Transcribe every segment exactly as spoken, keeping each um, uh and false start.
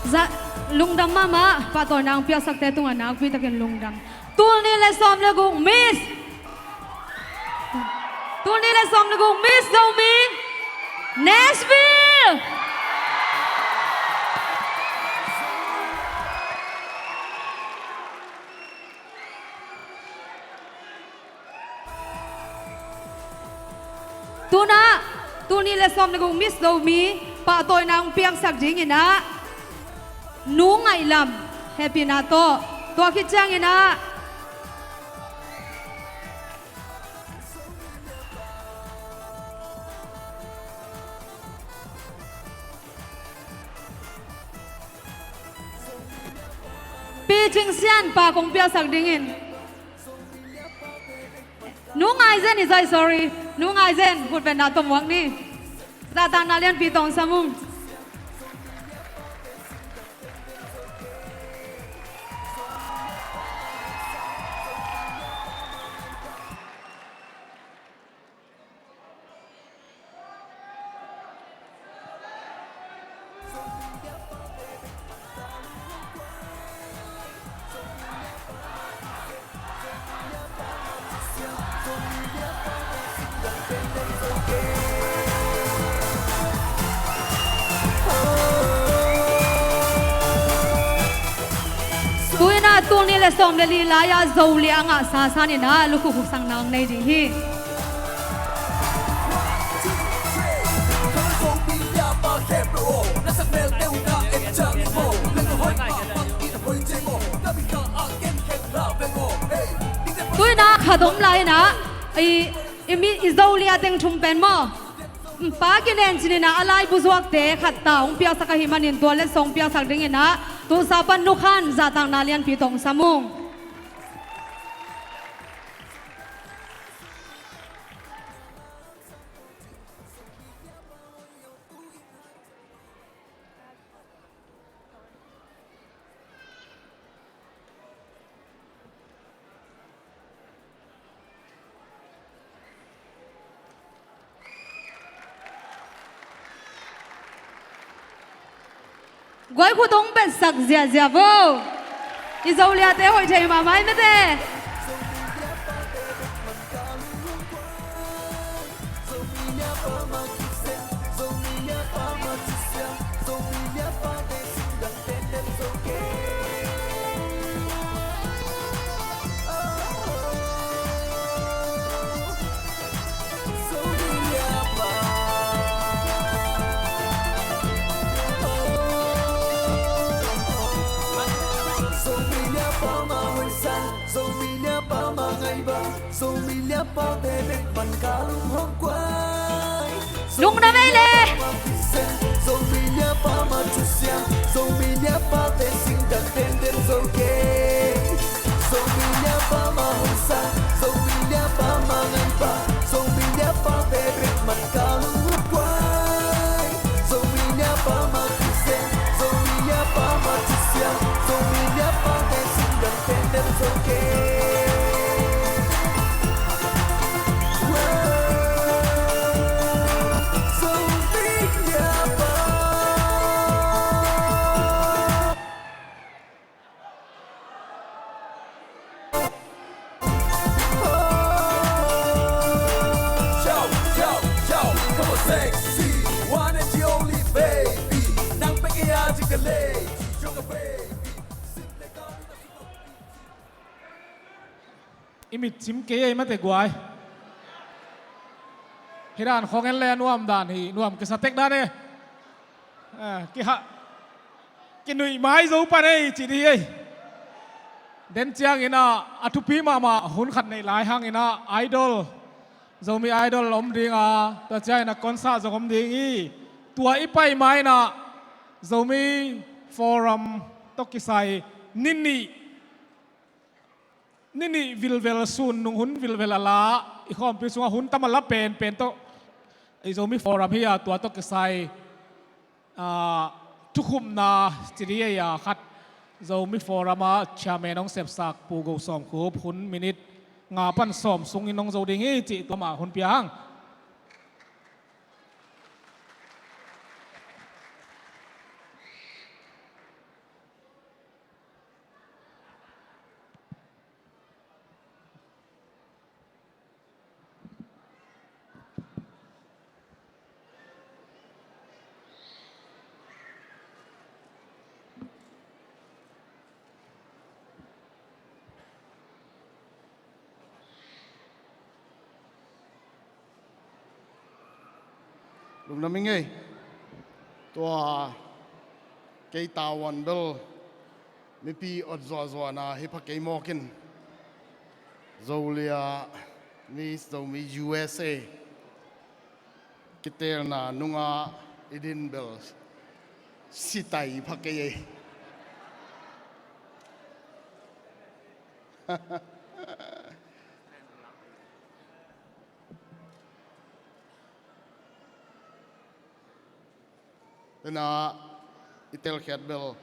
Za, lungdam mahmah, pahtawina hong piaksakte tungah nakpi takin lungdam. Tul nih le sawm le guk Miss. Tul nih le sawm le guk Miss Zomi Nashville. Tunah, tul nih le sawm le guk Miss Zomi pahtawina hong piaksak dinginah Nu Ngaih Lam, hehpihna tawh. Tua khit cianginah Pi Cing Sian pa kong piaksak dingin Nu Ngai Zen i zai, sorry. Nu Ngai Zen, khutbetna tawh muak ni. Zahtakna lianpi tawh hong sam ung. Tu-in ah tul nih le sawm le li lai-ah Zolia a ngahsa sanin ah lukhu khuksakna hong nei ding hi. Tu-in ah khat om lai-in ah i, i mi, i Zolia teng thum pen maw, Pa Kinen Cin in ah a laibu zuakte khat ta hong piaksak ahih manin tua letsong piaksak dingin ah tulsa pan Nu Khan zahtakna lianpi tawh hong sam ung. Guai khut hong betsak ziahziah vo. I Zoliate hoih thei mahmah i mete. Zomi liapa mah ngaihba, Zomi liapate bek pan ka lung hong guai. Lungdam ei le. Zomi liapa mah thusiam, Zomi liapate singdang tenden zo kei. Zomi liapa mah hong sang, Zomi liapa mah ngaihba, Zomi liapate bek pan ka lung hong guai. Zomi liapa mah thusiam, Zomi liapa mah thusiam, Zomi liapate singdang tenden zo kei. I mit cim kei ei mate guai. Hi dan khong en le a nuam dan hi, nuam kisa tek dan e. Ah, kiha, kinuih mai zo pan ei ci dih ei. Den ciangin ah a thupi mahmah hun khat neih lai hangin ah Idol, Zomi Idol om ding a, tua ciangin ah concert zong om ding hi. Tua i pai ma-in ah Zomi Forum tawh kisai ni nih, ni nih vilvel, sun nung hun vilvel a la, i khawmpi sungah hun tam a la penpen tawh i Zomi Forum hi a, tua tawh kisai, ah, thukhupna ci dih ei a khat, Zomi Forum a chairman hong sepsak Pu Go Sawm Khup hun minute nga pan sawm sungin hong zo ding hi cih tua mah hun pia hang. Lungdam ing ei. Tua kei tavuan bel mipi ot zuahzuahna hi pha kei mawk in, Zolia Miss Zomi U S A kitelna nungah i din bel sitai pha kei ei. Tena i telkhiat bel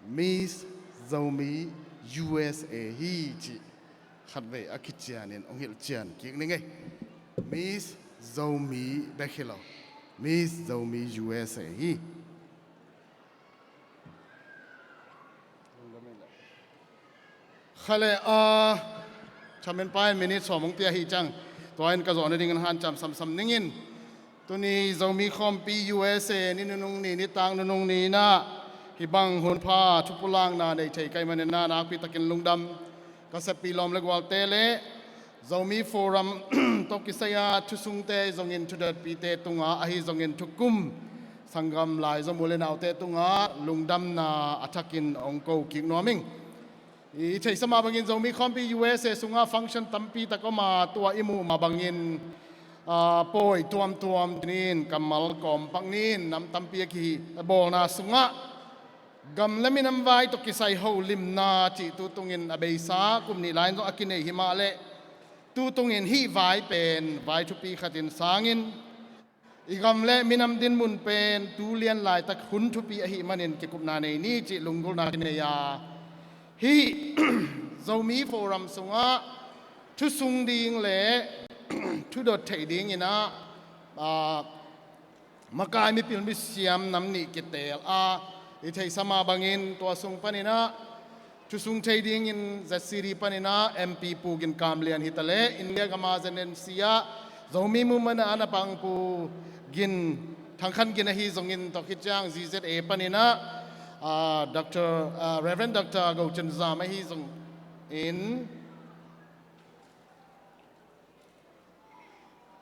Miss Zomi U S A hi cih khatvei a kicianin hong hilhcian kik ning ei. Miss Zomi bek hi lo, Miss Zomi U S A hi. Kha le a, thamen pa in minute sawm hong pia hi ciang, tua in ka zawh nadingin hanciam samsam ning in. Tuni Zomi Khawmpi U S A ni nunung ni, nitak nunung ni inah hih bang hunpha thupulakna nei thei ka hih manin ah nakpi takin lungdam ka seppi lawm le gualte le Zomi Forum tawh kisai-a thusungte zongin, thudotpite tungah ahi zongin thukum sanggam lai Zomi u le naute tungah lungdamna a thakin hong ko kik nuam ing. I theihsa mah bangin Zomi Khawmpi U S A sungah function tampi tak om a, tua i muh mah bangin, aa, pawi tuamtuam nin, kammal kawmpak nin, nam tampi a kibawlna sungah gam le minam vai tawh kisai holimna cih tu tungin a beisa kum nih lai-in zong a kinei hi mah leh, tu tungin hih vai pen vai thupi khatin sangin, i gam le minam dinmun pen tu lian laitak hun thupi ahih manin kikupna nei ni cih lunggulhna kinei a, hih Zomi Forum sungah thusung ding le thudot theih dingin ah, aa, makai mipil misiam nam nih kiteel a, i theihsa mah bangin tua sung panin ah thusung thei dingin Z C D panin ah M P Pu Gin Kam Lian hi ta leh, India gam a Z N C ah Zomi Movement ah a na pang Pu Gin, Thang Khan Gin ahi zongin, tua khit ciang Z Z A panin ah, aa, Doctor, aa, Reverend Doctor Go Cin Zam ahi zongin,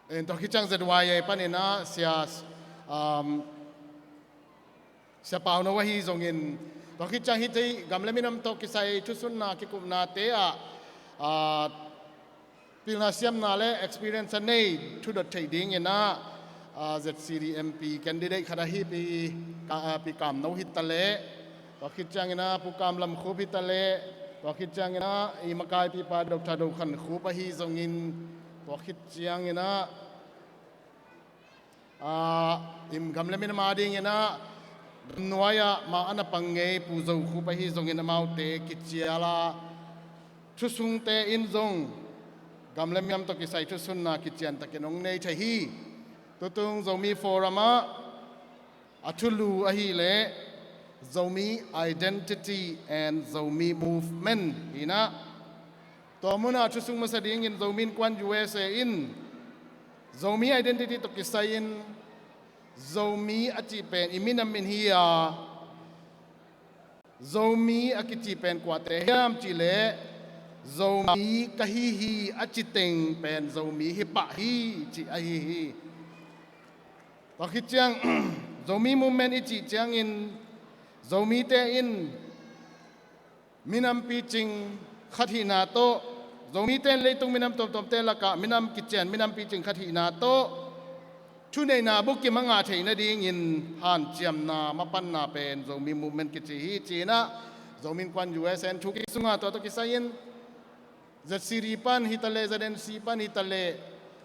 in tua khit ciang Z Y A panin ah Sia, um, Sia Pau No ahi zongin, tua khit ciang hih gam le minam tawh kisai thusunna kikupnate ah, ah, pilna siamna le experience a nei thudot theih dingin ah, ah, Z C D M P candidate khat ahi Pi Ka-, ah, Pi Kam No hi ta leh, tua khit ciangin ah Pu Kam Lam Khup hi ta leh, tua khit ciangin ah i makaipipa Doctor Do Khan Khup ahi zongin, tua khit ciangin ah, aa, i gam le minam a dingin ah nuai ah mah a na pang ngei Pu Zo Khup ahi zongin, amaute kicial a, thusungte in zong gam le minam tawh kisai thusunna kician takin hong nei thei hi. Tutung Zomi Forum ah a thulu ahih leh Zomi Identity and Zomi Movement hi-in ah, tua munah thusung masa dingin Zomi Innkuan U S A in Zomi Identity tawh kisai-in Zomi a cih pen i minam min hi a, Zomi a kici pen kuate hiam cih leh, Zomi ka hi hi a ci teng pen Zomi hi pah hi cih ahi hi. Tua khit ciang Zomi Movement i cih ciangin, Zomite in minam picing khat hihna tawh, Zomite in leitung minam tuamtuamte lakah minam kician, minam picing khat hihna tawh thuneihna bukim a ngah theih nadingin hanciamna mapanna pen Zomi Movement kici hi ci-in ah, Zomi Innkuan U S A in thu kik sungah tua tawh kisai-in Z C D pan hi ta leh, Z N C pan hi ta leh,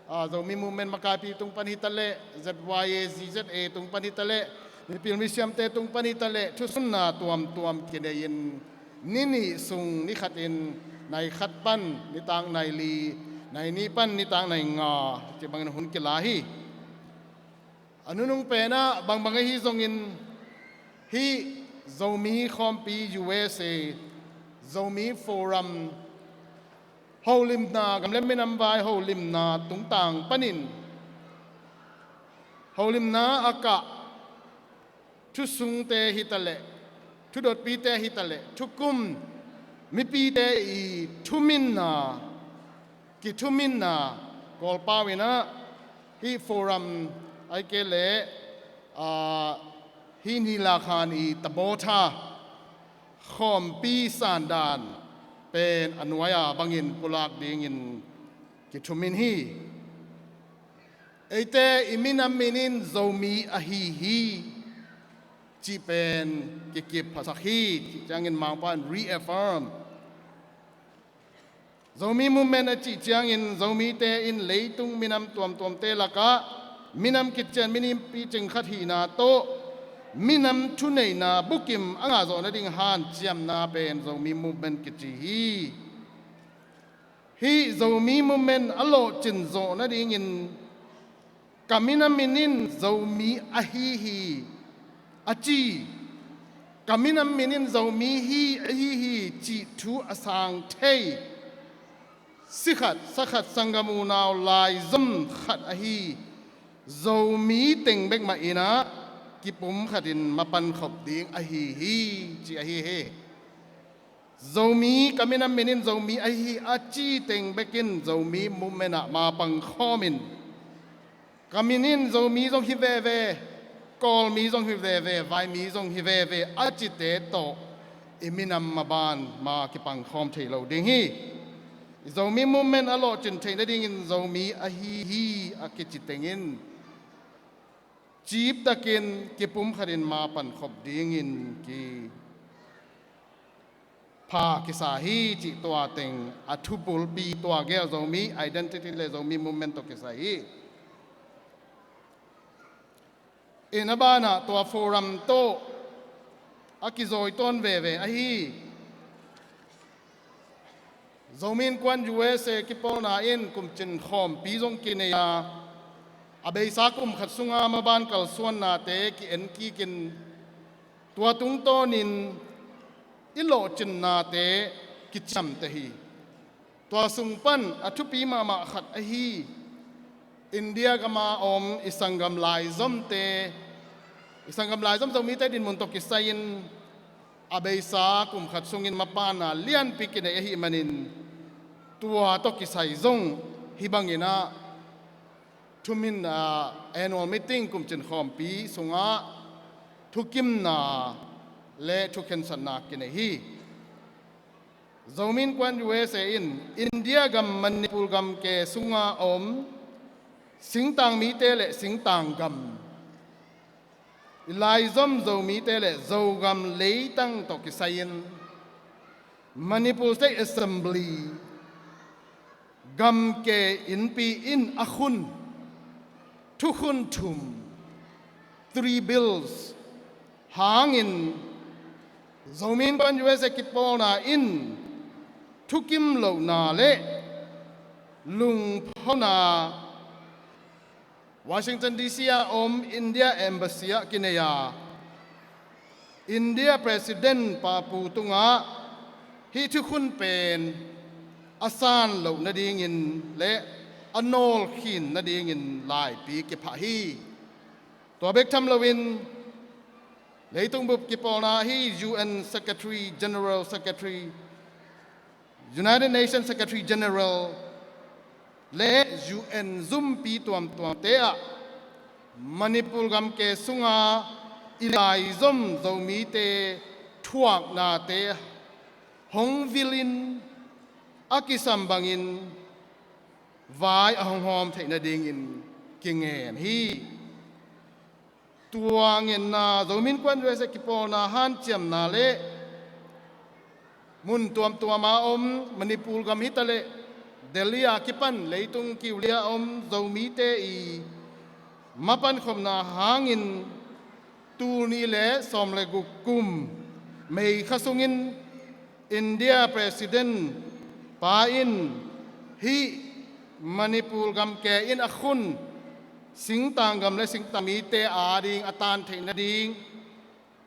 aa, Zomi Movement makaipi tung pan hi ta leh, Z Y A, Z Z A tung pan hi ta leh, mipil misiamte tung pan hi ta leh, thusunna tuamtuam kinei-in, ni nih sung ni khatin nai khat pan nitak nai li, nai nih pan nitak nai nga, cih bangin hun kila hi. A nunung penah bangbang ahi zongin, hih Zomi Khawmpi U S A, Zomi Forum holimna, gam le minam vai holimna tungtang panin, holimna a kah thusungte hi ta leh, thudotpite hi ta leh, thukum mipite i thuminna, kithuminna, Kawlpau in ah hih Forum Ai ke le, aa, hi ni lakhan i tabawtha khawmpi sandan pen a nuai-a bangin pulak dingin kithumin hi. Eite i minam min in Zomi ahi hi cih pen kikip phasak hi cih ciangin Mangpa in reaffirm. Zomi movement a cih ciangin Zomite in leitung minam tuamtuamte lakah minam kician minam picing khat hihna tawh minam thuneihna bukim a ngahzawh nading hanciamna pen Zomi movement kici hi. Hih Zomi movement a lawhcin zawh nadingin ka minam min in Zomi ahi hi a ci, ka minam min in Zomi hi ahi hi cih thu a sang thei sikhat sakhat sanggam unau laizom khat ahi Zomi teng bek mah in ah kipum khatin mapan khop ding ahi hi ci ahi hi. Zomi ka minam min in Zomi ahi hi a ci teng bekin Zomi movement ah mapang khawmin ka min in Zomi zong hi veve, Kawlmi zong hi veve, Vaimi zong hi veve a cite tawh i minam maban ma kipang khawm thei lo ding hi. I Zomi movement a lawhcin theih nadingin Zomi ahi hi a kici tengin ciptakin kipum khatin mapan khop dingin ki pha kisa hi cih tua teng a thupulpi tua gel Zomi identity le Zomi movement tawh kisai hi. In a banah tua forum tawh a kizawi tawn veve ahi Zomi Innkuan U S A kipawlna in kumcin khawmpi zong kinei a, a beisa kum khat sunga maban kalsuannate ki-en kikin tua tungtawnin i lawhcinnate kiciamteh hi. Tua sung pan a thupi mahmah khat ahi India gama om i sanggam laizomte, i sanggam laizom Zomite dinmun tawh kisai-in a beisa kum khat sungin mapana lianpi kinei ahih manin tua tawh kisai zong hih bangin ah thumin, ah, annual meeting kumcin khawmpi sungah thukimna le thukhensatna kinei hi. Zomi Innkuan U S A in India gam Manipur gam ke sunga om singtang mite le singtang gam, i laizom Zomite le Zogam leitang tawh kisai-in Manipur State Assembly gam ke innpi in a khun thukhun thum, three bills hangin Zomi Innkuan U S A kipawlna in thukim lohna le lungphona Washington D C ah om India Embassy ah kinei a, India President pa pu tungah hih thukhun pen a san loh nadingin le a nawlkhin nadingin laipi kiphah hi. Tua bek tham loin leitung bup kipawlna ahi U N Secretary General, Secretary, United Nations Secretary General le U N zumpi tuamtuamte ah Manipur gam ke sunga i laizom Zomite thuaknate hong vilin a kisam bangin vai a hong hawm theih nadingin kingen hi. Tua ngenna Zomi Innkuan U S A kipawlna hanciamna le mun tuamtuama om Manipur gam hitaleh Delhi a kipan leitung kiulia om Zomite i mapankhopna hangin tulni le sawm le guk kum May kha sungin India President pa in hih Manipur gam ke in a khun singtang gam le singtang mite ading a tan theih nading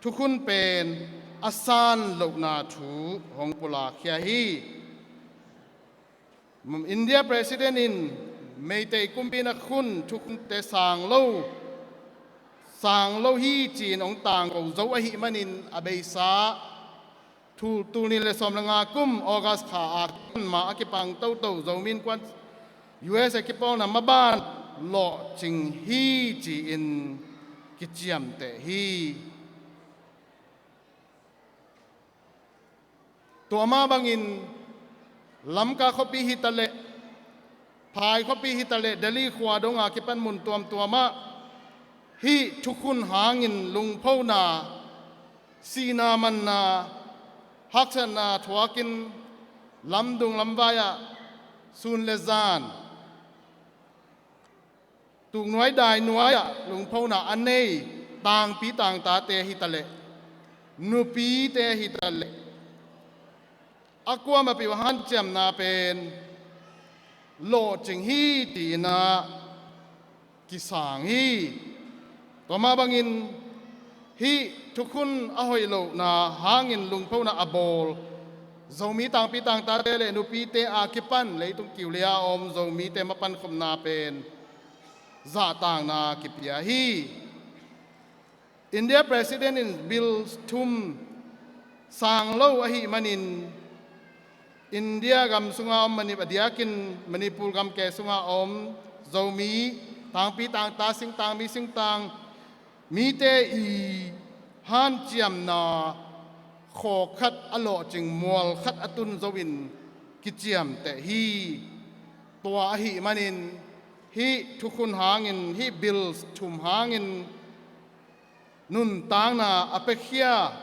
thukhun pen a san lohna thu hong pulakkhia hi. India President in Meitei kumpi in a khun thukhunte sang lo, sang lo hi ci-in hong tangko zo ahih manin a beisa Tul, tulni le sawm le nga kum August kha a kipan ma a kipang toto Zomi Innkuan U S A kipawlna maban lawhcing hi ci-in kiciamteh hi. Tua mah bangin Lamka khuapi hi taleh, Phai khuapi hi taleh, Delhi khua donga kipan mun tuamtuamah hih thukhun hangin lungphona, sihna manna, haksatna thuakin lamdung lamvai-ah sun le zan, tuknuai dainuai-ah lungphona a nei tangpi tangtate hi taleh, nupite hi taleh, a kuamah peuh hanciamna pen lawhcing hi ci-in ah kisang hi. Tua mah bangin hih thukhun a hoih lohna hangin lungphona a bawl Zomi tangpi tangtate le nupite a kipan leitung kiulei a om Zomite mapankhopna pen zahtakna kipia hi. India President in Bill thum sang lo ahih manin, India gam sunga om Mani-, a diakin Manipur gamke sunga om Zomi tangpi tangta, singtang mi, singtang mite i hanciamna khawk khat a lawhcing, mual khat a tun zo-in kiciamteh hi. Tua ahih manin hih thukhun hangin, hih Bill thum hangin nuntakna a pekhia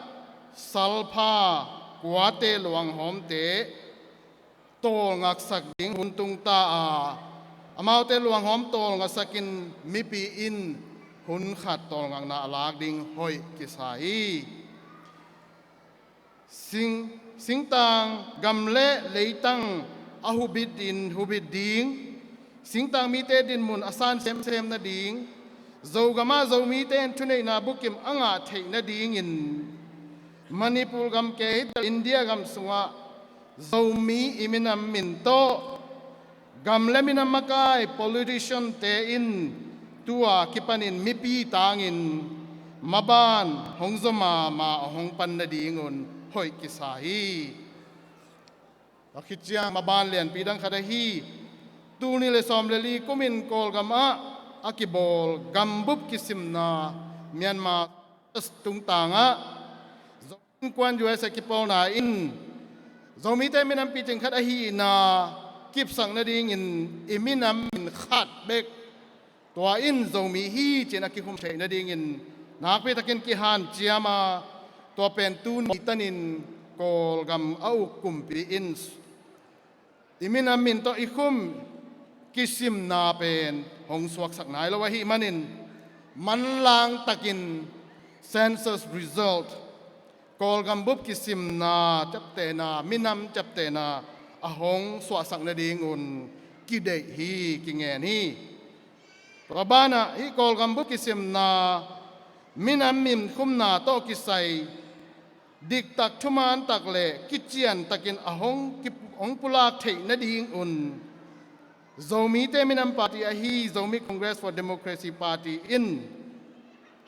salpha kuate luanghawmte tawlngaksak ding hun tungta a, amaute luanghawm tawlngaksakin mipi in hun khat tawlngakna a lak ding hoih kisa hi. Sing, singtang gam le leitang a hubit in hubit ding, singtang mite dinmun a san semsem nading, Zogam ah Zomite in thuneihna bukim a ngah theih nadingin Manipur gamke hi ta India gam sungah Zomi i minam min tawh gam le minam makai politician-te in tu-a kipanin mipi tangin maban hong zaw mahmah a hong pan nadingun hoih kisa hi. A khit ciang maban lianpi dang khat ahi, tul nih le sawm le li kumin Kawlgam ah a kibawl gambup kisimna Myanmar tungtangah Zomi Innkuan U S A kipawlna in Zomite minam picing khat ahihna kipsak nadingin i minam min khat bek, tua in Zomi hi ci-in a kikhum theih nadingin nakpi takin kihanciam a, tua pen tuni tanin Kawlgam a uk kumpi in i minam min tawh i khum kisimna pen hong suaksak nai lo ahih manin, manlang takin census result, Kawlgam bup kisimna ciaptehna, minam ciaptehna a hong suahsak nadingun kideih hi, kingen hi. Tua banah hih Kawlgam bup kisimna minam min khumna tawh kisai diktak, thumantak le kiciantakin a hong ki-, hong pulak theih nadingun Zomite minam party ahi Zomi Congress for Democracy Party in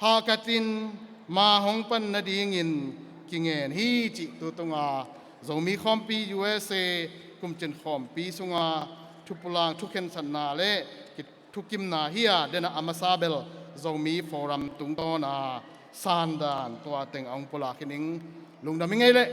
hahkatin ma hong pan nadingin kingen hi cih tu tunga Zomi Khawmpi U S A kumcin khawmpi sunga thupulak, thukhensatna le ki-, thukimna hi a, dena a masa bel Zomi Forum tungtawna sandan tua teng a hong pulak hi ning. Lungdam i ngei leh.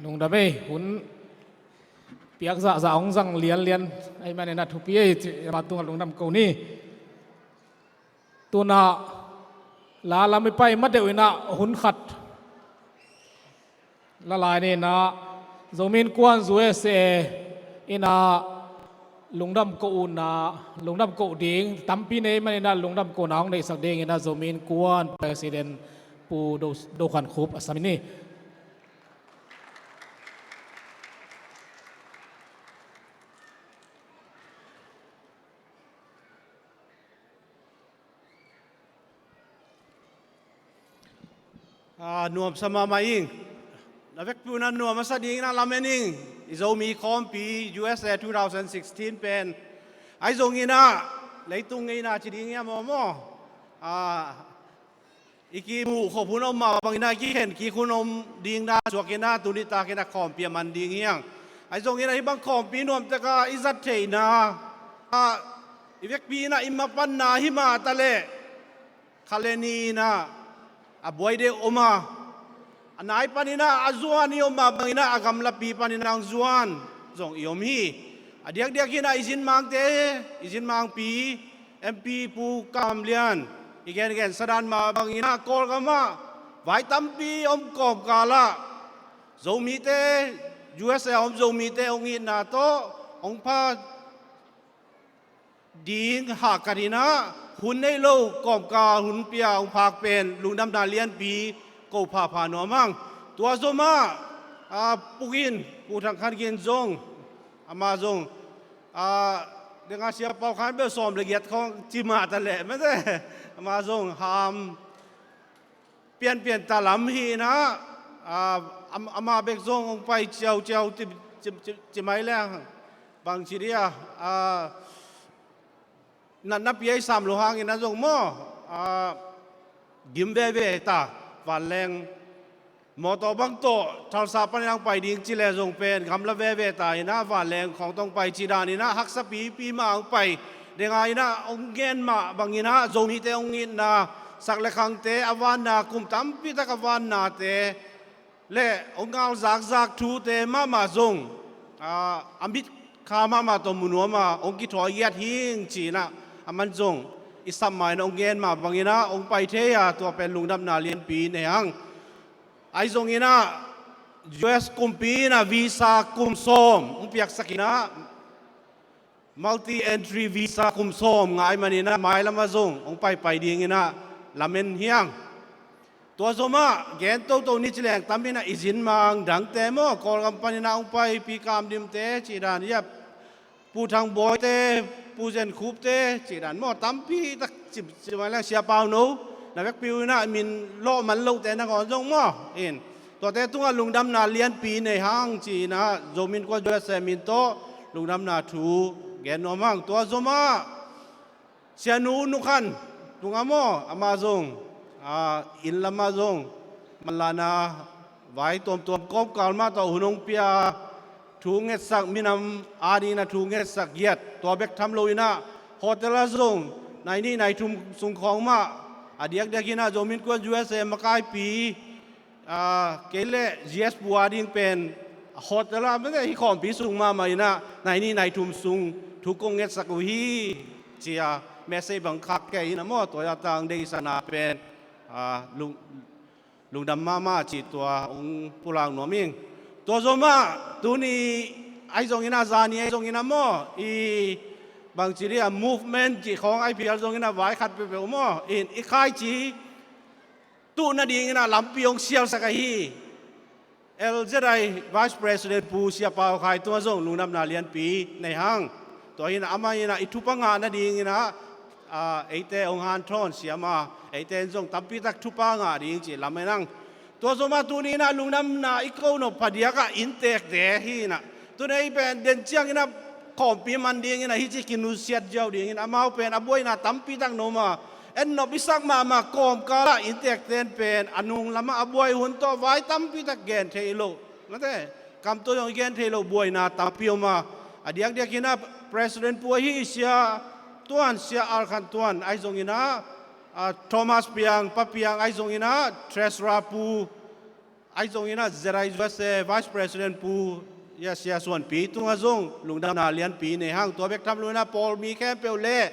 Lungdam ei, hun piak zahzah hong zang lianlian ahih manin a thupi ei cih a tungah lungdam ko ni. Tunah la lam i pai ma deuh inah hun khat la lai ninah Zomi Innkuan U S A inah lungdam ko unah, lungdam ko ding tampi nei maninah lungdam ko na hong neihsak dinginah Zomi Innkuan President Pu Do, Do Khan Khup a sam ni. Ah, nuamsa mahmah ing. Na vekpi un a nuam a sa dingin a lamen ing. I Zomi Khawmpi U S A two thousand sixteen pen ahi zongin ah leitung ngeina ci ding hiam aw maw? Ah, I kimuh khop hun om mah bangin ah, i kikhen kik hun om ding na suak in ah, tuni takin ah khawmpi a man ding hi hang. Ahi zongin ah hih bang khawmpi nuamtak a i zat theihna ah, i vekpi in ah i mapanna hi mah ta leh, kha le ni in ah a buai deuh om a, a nai panin ah a zuan i om mah bangin ah a gamlapi panin ah hong zuan zong i om hi. A diakdiak in ah i zinmangte, i zinmangpi, M P Pu Kam Lian i gengensa dan mah bangin ah Kawlgam ah vai tampi om kawmkal ah Zomite, U S A a om Zomite hong itna tawh hong pha ding hahkat in ah, hun neih lo kawmkal hun pia hong phak pen lungdamna lianpi ko phapha nuam hang. Tua zomah, ah, Pu Gin, Pu Thang Khan Gin zong, amah zong, ah, deng a Sia Pau Khan bel sawm le giat khawng ci mah ta leh mate, amah zong ham pianpian ta lam hi in ah, ah, am-, amah bek zong hong pai ciauciau ci, ci, ci, ci mai leng bang ci dih a, ah, natna pia i sam lo hangin ah zong maw, ah, gim veve ta, vanleng mawtaw bang tawh Thalsa panin ah hong pai ding ci leh zong pen gamla veve ta in ah vanleng khawng tawh hong pai cih dan in ah haksa pipi mah hong pai. Deng a in ah hong gen mah bangin ah Zomite hong itna, sak le khangte a vanna, kum tampi tak a vannate le hong ngal zakzak thute mahmah zong, ah, a mit kha mahmah tawh mu nuam a hong kithawi giat hing ci in ah, aman zong i sap ma in ah hong gen mah bangin ah hong pai thei a, tua pen lungdamna lianpi nei hang. Ahi zongin ah U S kumpi in ah visa kum sawm hong piaksak in ah, multi entry visa kum sawm ngai manin ah mailam ah zong hong paipai dingin ah lamen hi hang. Tua zomah gen toto ni ci leng tam in ah i zinmang dangte maw, Kawlgam panin ah hong pai Pi Kam Dim te cih dan, ya, Pu Thang Bawi te, Pu Zen Khup te cih dan maw, tampi tak ci, ci mai leng Sia Pau No, na vekpi uh in ah min lawh man lohte nangawn zong maw in, tuate tungah lungdamna lianpi nei hang ci in ah Zomi Innkuan U S A min tawh lungdamna thu gen nuam hang. Tua zomah Sianu Nu Khan tungah maw, amah zong, ah, inn lamah zong manlahna vai tuamtuam kawmkal mah tawh hun hong pia, thu ngetsak, minam adingin ah thu ngetsak giat, tua bek tham lo in ah hotel ah zong nai nih nai thum sung khawng mah a diakdiak in ah Zomi Innkuan U S A makaipi, ah, kei le G S Pu ading pen hotel ah mate, hih khawmpi sung mahmah in ah nai nih nai thum sung thu kong ngetsak uh hi ci a message bang khak kei in ah maw, tua a tang deihsakna pen, ah, lung lungdam mahmah cih tua hong pulak nuam ing. Tua zomah tuni ahi zongin ah, zani ahi zongin ah maw, i bangci dih a movement cih khawng ahi phial zongin ah vai khat peuhpeuh maw in i khaici tuh nadingin ah lampi hong sialsak ahi L Z I Vice President Pu Sia Pau Khai tungah zong lungdamna lianpi nei hang. Tua hi in ah amah in ah i thupha ngah nadingin ah, ah, eite hong hanthawn siam a, eite in zong tampi tak thupha ngah ding cih lamen hang. Tua zomah tuni in ah lungdamna i ko nop phadiak ah innteekte hi in ah, tuni ei pen den ciangin ah khawmpi man dingin ah hih ci kinusiat ziau dingin amau pen a buaina tampi tak na om a, en nop i sak mahmah kawmkal ah innteekte in pen a nung lamah a buai hun tawh vai tampi tak gen thei lo. Mate, kam tawh zong i gen thei lo buaina tampi om a, a diakdiak in ah President Pu ahi Sia Tuan, Sia Al Khan Tuan ahi zongin ah, ah, Thomas Piang, Pa Piang ahi zongin ah, Treasurer Pu ahi zongin ah, Z I U S A Vice President Pu, ya, Sia Suan Pi tungah zong lungdamna lianpi nei hang. Tua bek tham lo in ah pawlmi khempeuh le,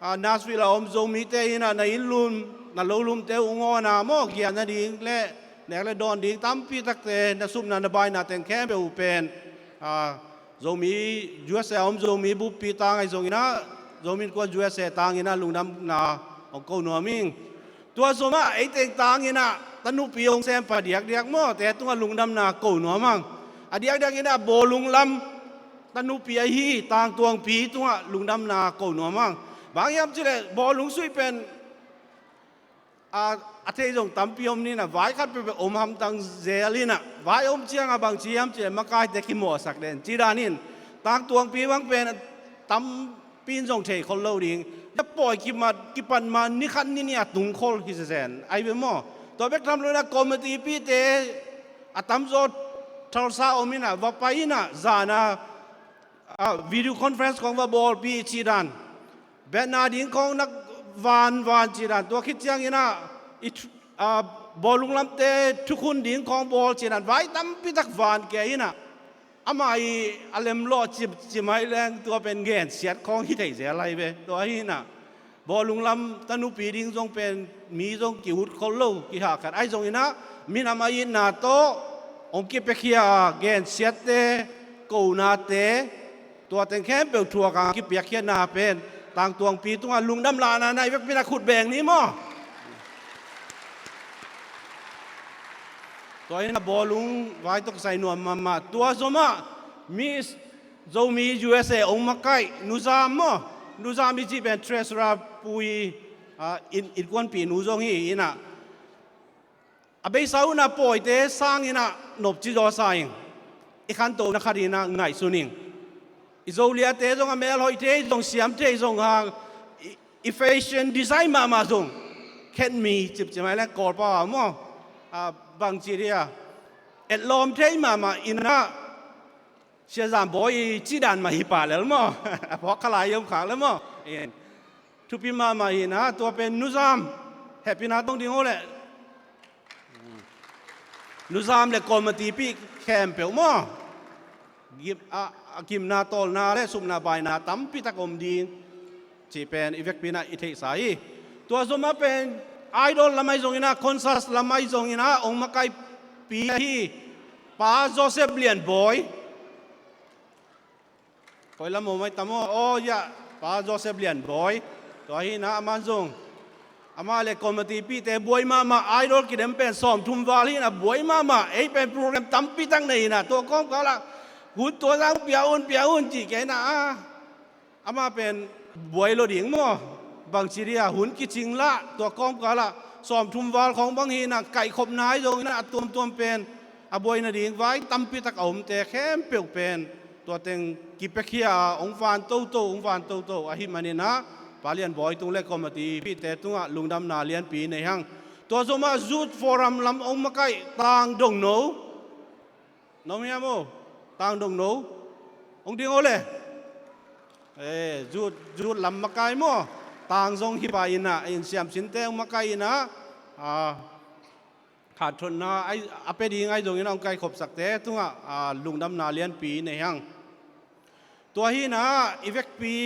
ah, Nashville a om Zomite in ah na inn lum, na lo lumte uh hong awn a maw, giah nading le nek le dawn ding tampi takte, na supna na baina teng khempeuh uh pen, ah, Zomi, U S A a om Zomi buppi tang ahi zongin ah, Zomi Innkuan U S A tangin ah lungdamna hong ko nuam ing. Tua zomah ei teng tangin ah tanupi hong sem phadiakdiak mawte tungah lungdamna ko nuam hang. A diakdiak in ah bawlung lam tanupi ahi Tangtuangpi tungah lungdamna ko nuam hang. Bang hiam cih leh bawlung suih pen, a, a thei zong tampi om ni in ah, vai khat peuhpeuh om hamtang zel in ah, vai om ciangah bang ci hiam cih leh makaite kimawhsak den cih dan in, Tangtuangpi bang pen tampi in zong thei khol lo ding. Na pawi kimat kipan ma ni khat ni nih a tungkhol hi zen ai ve maw? Tua bek tham lo in ah committee pite a tamzaw Tulsa om in ah va pai in ah zan a, a video conference khawng va bawlpih cih dan, banner ding khawng na vanvan cih dan, tua khit ciangin ah i thu-, a, bawlung lamte thukhun ding khawng bawl cih dan, vai tampi tak van kia in ah, amah i a lemlawh cimcim ai leng tua pen gensiat khawng hi thei zel ai ve. Tua hi in ah bawlung lam tanupi ding zong pen mi zong ki-ut khol lo, kihahkhat ai zongin ah minam a itna tawh hong kipiakhia gensiatte, konate, tua teng khempeuh thuak a kipiakkhiatna pen tangtuangpi tungah lungdam lahna na i vekpi in ah khut beng ni maw? Tua in ah bawlung vai tawh kisai nuam mahmah. Tua zomah Miss Zomi U S A hong makaih Nu Zam maw? Nu Zam i cih pen treasurer pu i, a, in, innkuanpih nu zong hi in ah, a beisa un ah pawite sangin ah nopci zaw sa ing. I khantohna khat in ah ngaihsun ing. I Zoliate zong a mel hoih thei zong, siam thei zong hang, i, i fashion design mahmah zong, khenmi cipcip mai leng Kawlpau a maw? A, bangci dia, etlawm thei mahmah in ah, Sia Zam Bawi i cih dan mah hi pah lel maw? A phawk kha lai i om khak lel maw? In, thupi mahmah hi in ah, tua pen Nu Zam, hehpihna tawh ding aw leh. Nu Zam le committee pih khempeuh maw? Gim-, a, a gimna tawlna le supna baina tampi tak om ding cih pen i vekpi in ah i theihsa hi. Tua zomah pen idol lam ahi zongin ah, concert lam ahi zongin ah hong makaihpih hi Pa Joseph Lian Bawi. Koi lam om ai tam aw? Aw, ya, Pa Joseph Lian Bawi. Tua hi in ah aman zong, amah le committee pihte buai mahmah, idol kidem pen sawmthum val hi in ah buai mahmah. Ei pen program tampi tak nei in ah, tua kawmkal ah hun tua zang pia un, pia un cih kei in ah, a, amah pen buai lo ding maw? Bangci dia, hun kicing lah, tua kawmkal ah sawmthum val khawng bang hi in ah, kaihkhopna ahi zongin ah a tuamtuam pen a buai nading vai tampi tak a omte khempeuh pen tua teng kipiakhia a hong van toto, hong van toto ahih manin ah, Pa Lian Bawi tung le committee pihte tungah lungdamna lianpi nei hang. Tua zomah Youth Forum lam hong makaih Tang Dong No. Na om hiam aw? Tang Dong No. Hong ding aw le. Eh, Youth, Youth lam makaih maw? Tang zong hi pah in ah, in siamsinte hong makaih in ah, a, khanthotna ai, a pia ding ahi zongin ah hong kaihkhopsakte tungah, a, lungdamna lianpi nei hang. Tua hi in ah i vekpi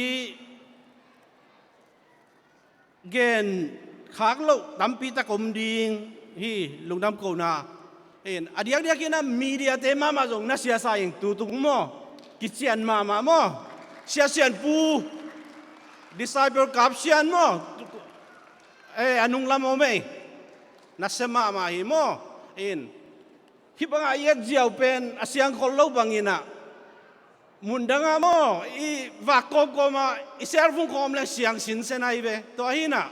gen khak loh tampi tak om ding hi, lungdam kohna. In, a diakdiak in ah mediate mahmah zong na siasa ing, tutung maw? Kician mahmah maw? Sia Sian Pu, Disciple Kap Sian maw? Eh, a nunglam om ei. Nasia mahmah hi maw? In, hih bangah i et ziau pen a siang khol lo bangin ah, mundang ah maw, i vak kawmkawm ah i cell phone khawng om leng siang sinsen ahi ve. Tua hi in ah,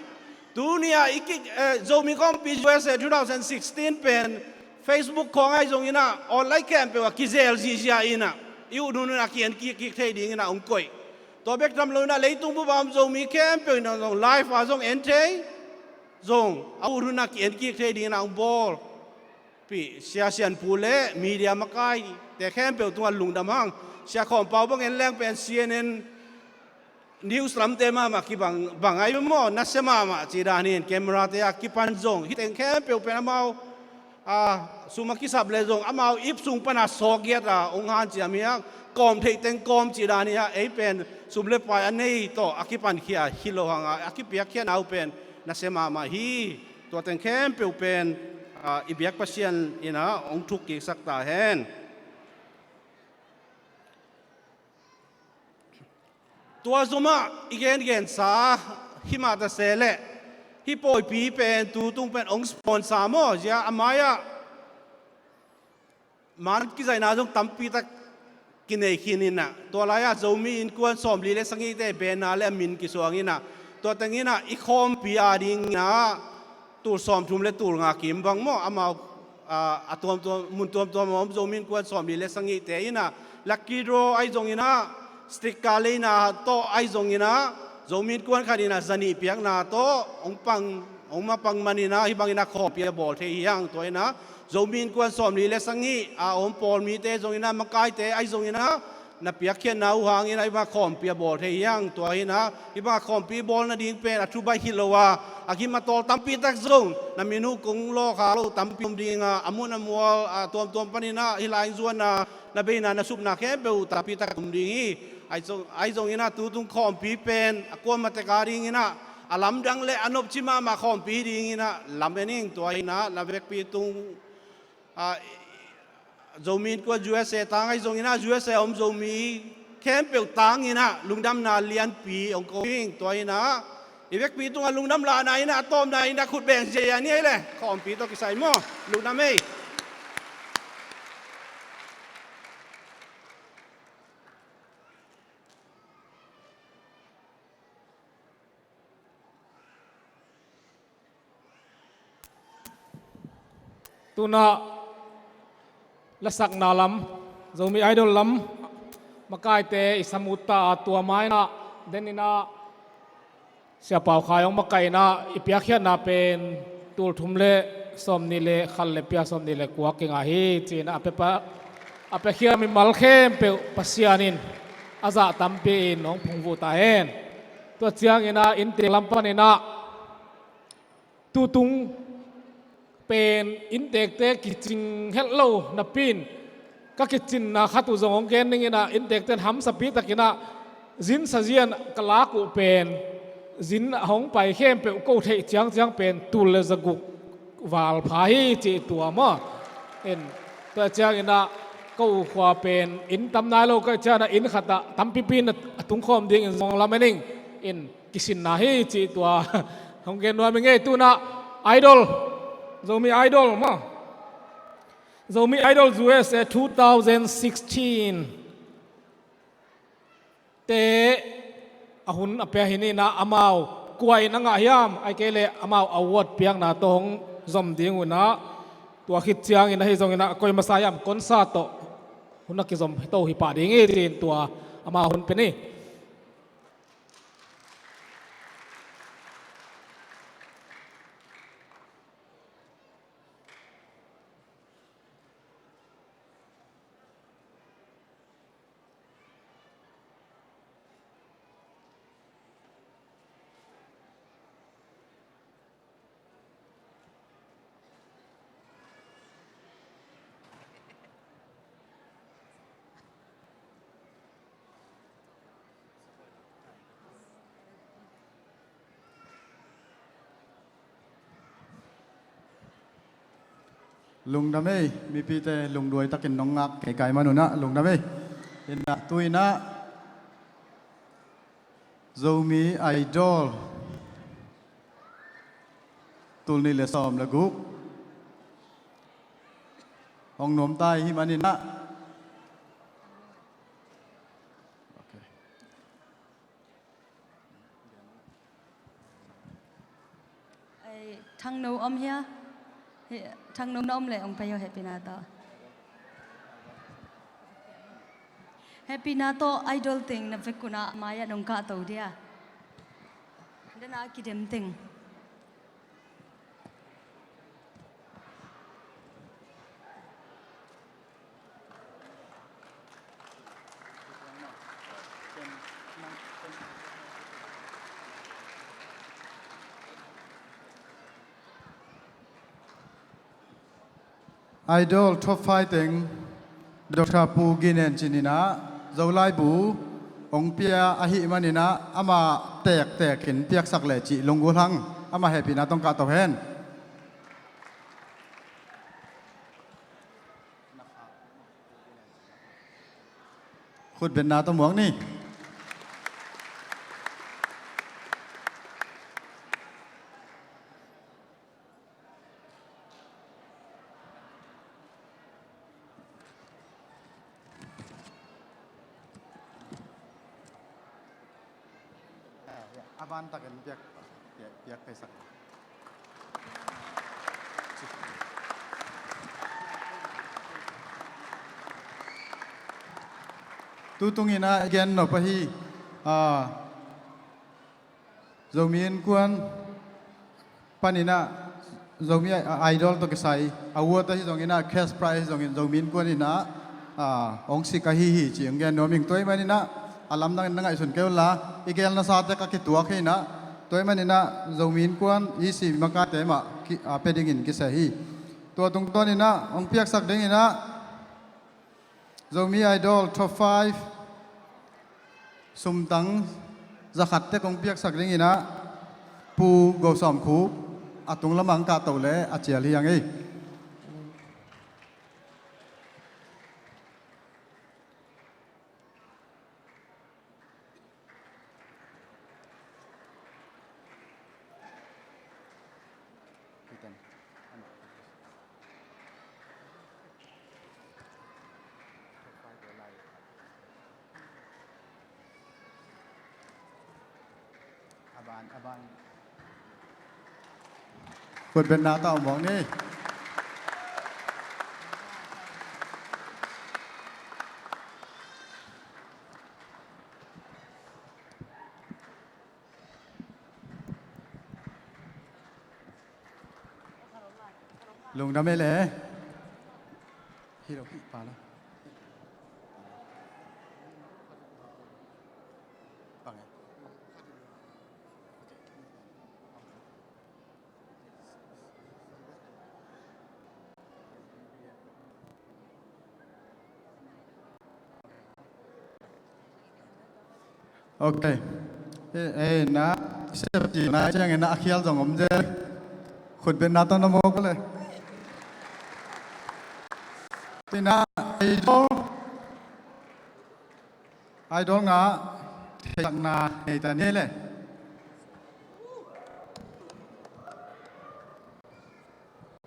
tuni ah i kik, eh, Zomi Kawmpi U S A two thousand sixteen pen Facebook khawng ahi zongin ah, online khempeuh ah kizel zihziah in ah, i ut hun in ah ki-en kikkik thei dingin ah hong koih. Tua bek tham lo in ah leitung bup a om Zomi khempeuh in ah zong live ah zong en thei, zong a ut hun ah ki-en kik thei dingin ah hong bawl. Pi, Sia Sian Pu le media makaite khempeuh tungah lungdam hang. Sia Khawm Pau bang en leng pen C N N news lamte mahmah kibang, bang ahi maw, nasia mahmah cih dan in, camera te a kipan zong, hih teng khempeuh pen amau, a, sum a kisap le zong, amau ip sung pan a sawkgiat a hong hanciam hi a, kawm theih teng kawm cih dan hi a, ei pen sum le pai a nei tawh a kipankhia hi lo hang a, a kipiakkhiatna uh pen nasia mahmah hi. Tua teng khempeuh pen, a, i biak Pasian in ah hong thuk kiksak ta hen. Tua zomah i gengensa himah ta se leh, hih pawipi pen tutung pen hong sponsor maw, zia a mai-ah man kizaihna zong tampi tak kinei khin in ah, tua lai-ah Zomi Innkuan sawmli le sagihte banner le a min kisuang in ah, tua teng in ah i khawmpi a dingin ah tul sawmthum le tul nga kim bang maw, amau, a, a tuamtuam, mun tuamtuam a om Zomi Innkuan sawmli le sagihte in ah lucky draw ahi zongin ah, sticker leina tawh ahi zongin ah, Zomi Innkuan khat in ah zanih piakna tawh hong pang, hong mapang man in ah hih bangin ah khawmpi a bawl thei hi hang. Tua in ah Zomi Innkuan sawmli le sagih a om pawl mite zong in ah, makaite ahi zong in ah, na piakkhiatna uh hangin ah hih bang khawmpi a bawl thei hi hang. Tua hi in ah hih bang khawmpi bawl nading pen a thu baih hi lo a, a gim a tawl tampi tak zong na min uh kong lawhkha lo tampi om ding a, a mun a mual a tuamtuam panin ah hih lai-in zuan a na beina na supna khempeuh uh tampi tak om ding hi. Ahi zong, ahi zongin ah tutung khawmpi pen a kuamah tek a dingin ah a lamdang le a nopci mahmah khawmpi dingin ah lamen ing. Tua hi in ah na vekpi tung, ah, Zomi Innkuan U S A tang ahi zongin ah U S A om Zomi khempeuh tangin ah lungdamna lianpi hong ko ing. Tua hi in ah i vekpi tungah lungdam lahna in ah a tawpna in ah khut beng zia ni ei le khawmpi tawh kisai maw. Lungdam ei. Tuna lasakna lam, Zomi Idol lam makaite i samut ta a, tua mai-in ah den in ah Sia Pau Khai hong makaihna i piakkhiatna pen tul thum le sawmnih le khat le pia sawmnih le kua kinga hi ci-in a pia pa, a piakhia mimal khempeuh Pasian in a zah tampi in hong phungvuh ta hen. Tua ciangin ah inntek lam panin ah tutung pen inntekte kicing het lo napi-in ka kicinna khat uh zong hong gen ning in ah, inntekte in hamsapi takin ah zin sazian ka lak uh pen zin a hong pai khempeuh ko theih ciangciang pen tul le zaguk val pha hi ci tua maw. In, tua ciangin ah ko uh khua pen inn tam nai lo ka hih ciangin ah inn khat ah tampipi in a tungkhawm dingin zong lamen ing. In, kisinna hi ci tua hong gen nuam ing ei. Tuna Idol, Zomi Idol maw, Zomi Idol U S A two thousand sixteen te a hun a pia hi ni in ah, amau kua in a ngah hiam, ahih kei leh amau award piakna tawh hong zom ding uh in ah, tua khit ciangin ahi zongin ah koi masa hiam concert tawh hun a kizom to hi pah ding hi ci-in tua amau hun pia ni. Lungdam ei, mipite lungduai takin nong ngak kei kai man un ah, lungdam ei. In ah, tu in ah Zomi Idol tul nih le sawm le guk hong nuam ta i hih manin ah. Okay. Ei, Thangno om hia? He, Thangno na om leh hong pai aw, hehpihna tawh. Hehpihna tawh Idol teng na vek un ah a mai-ah nong kahto dia. Den a kidem teng. Idol top five teng Doctor Pu Gin En Cin in ah Zolaibu hong pia ahih manin ah amah tektek in piaksak leh cih lunggulh hang, amah hehpihna tawh hong kahto hen. Khutbetna tawh muak ni. A van takin piak, piak, piak peisak. Tutung in ah gen nop ahi, ah, Zomi Innkuan panin ah Zomi Idol tawh kisai award ahi zongin ah, cash prize ahi zongin Zomi Innkuan in ah, ah, hong sik ahi hi ci hong gen nuam ing. Tua ahih manin ah a lamdangin na ngaihsun kei unla, i gelna sate ka kituak hi in ah, tua ahih manin ah Zomi Innkuan i si makaite mah ki, ah, pia dingin kisia hi. Tua tungtawnin ah hong piaksak dingin ah Zomi Idol Top five sumtang zakhat tek hong piaksak dingin ah Pu Go Sawm Khup a tung lamah hong kahto leh a cial hi hang ei. Khutbetna tawh mawk ni. Lungdam ei le. Hi lo, hi pa lo. Bang e. Ok. Eh, eh, na, sep ci na ciangin na a khial zong om zel. Khutbetna tawh na mawk le. Tina, Idol. Idol ngah theihsakna nei ta ni le.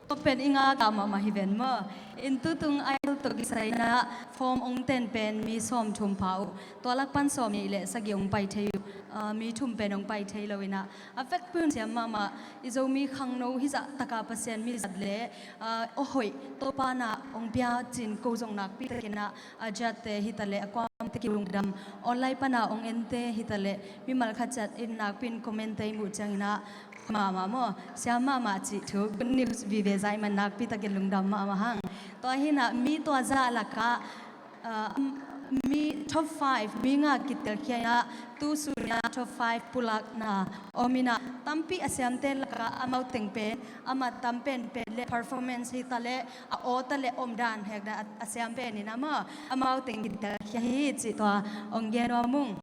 Tua pen i ngak mahmah hi ven maw. In tutung Idol tawh kisai in ah form hong ten pen mi sawmthum pha uh. Tua lak pan sawmnih le sagih hong pai thei uh. Ah, mi thum pen hong pai thei lo in ah, a vekpi un siam mahmah. I Zomi khangno hizah taka Pasian mi zat le, ah, aw hoih Topa in ah hong pia cin ko zong nakpi takin ah, a ziatte hi ta leh, a kuamte ki lungdam, online pan ah hong ente hi ta leh, mimal khat ciat in nakpi in comment te i muh ciangin ah mahmah maw, siam mahmah cih thu, good news vive zah i man nakpi takin lungdam mahmah hang. Tua hi in ah mi tua zah lakah, ah, mi top five, mi nga kitelkhia in ah, tu sun in ah top five pulakna om in ah, tampi a siamte lakah amau teng pen, amah tam penpen le performance hi ta leh, a aw ta leh omdan hekna a, a siam pen in ah maw, amau teng kitelkhia hi cih tua hong gen nuam ung.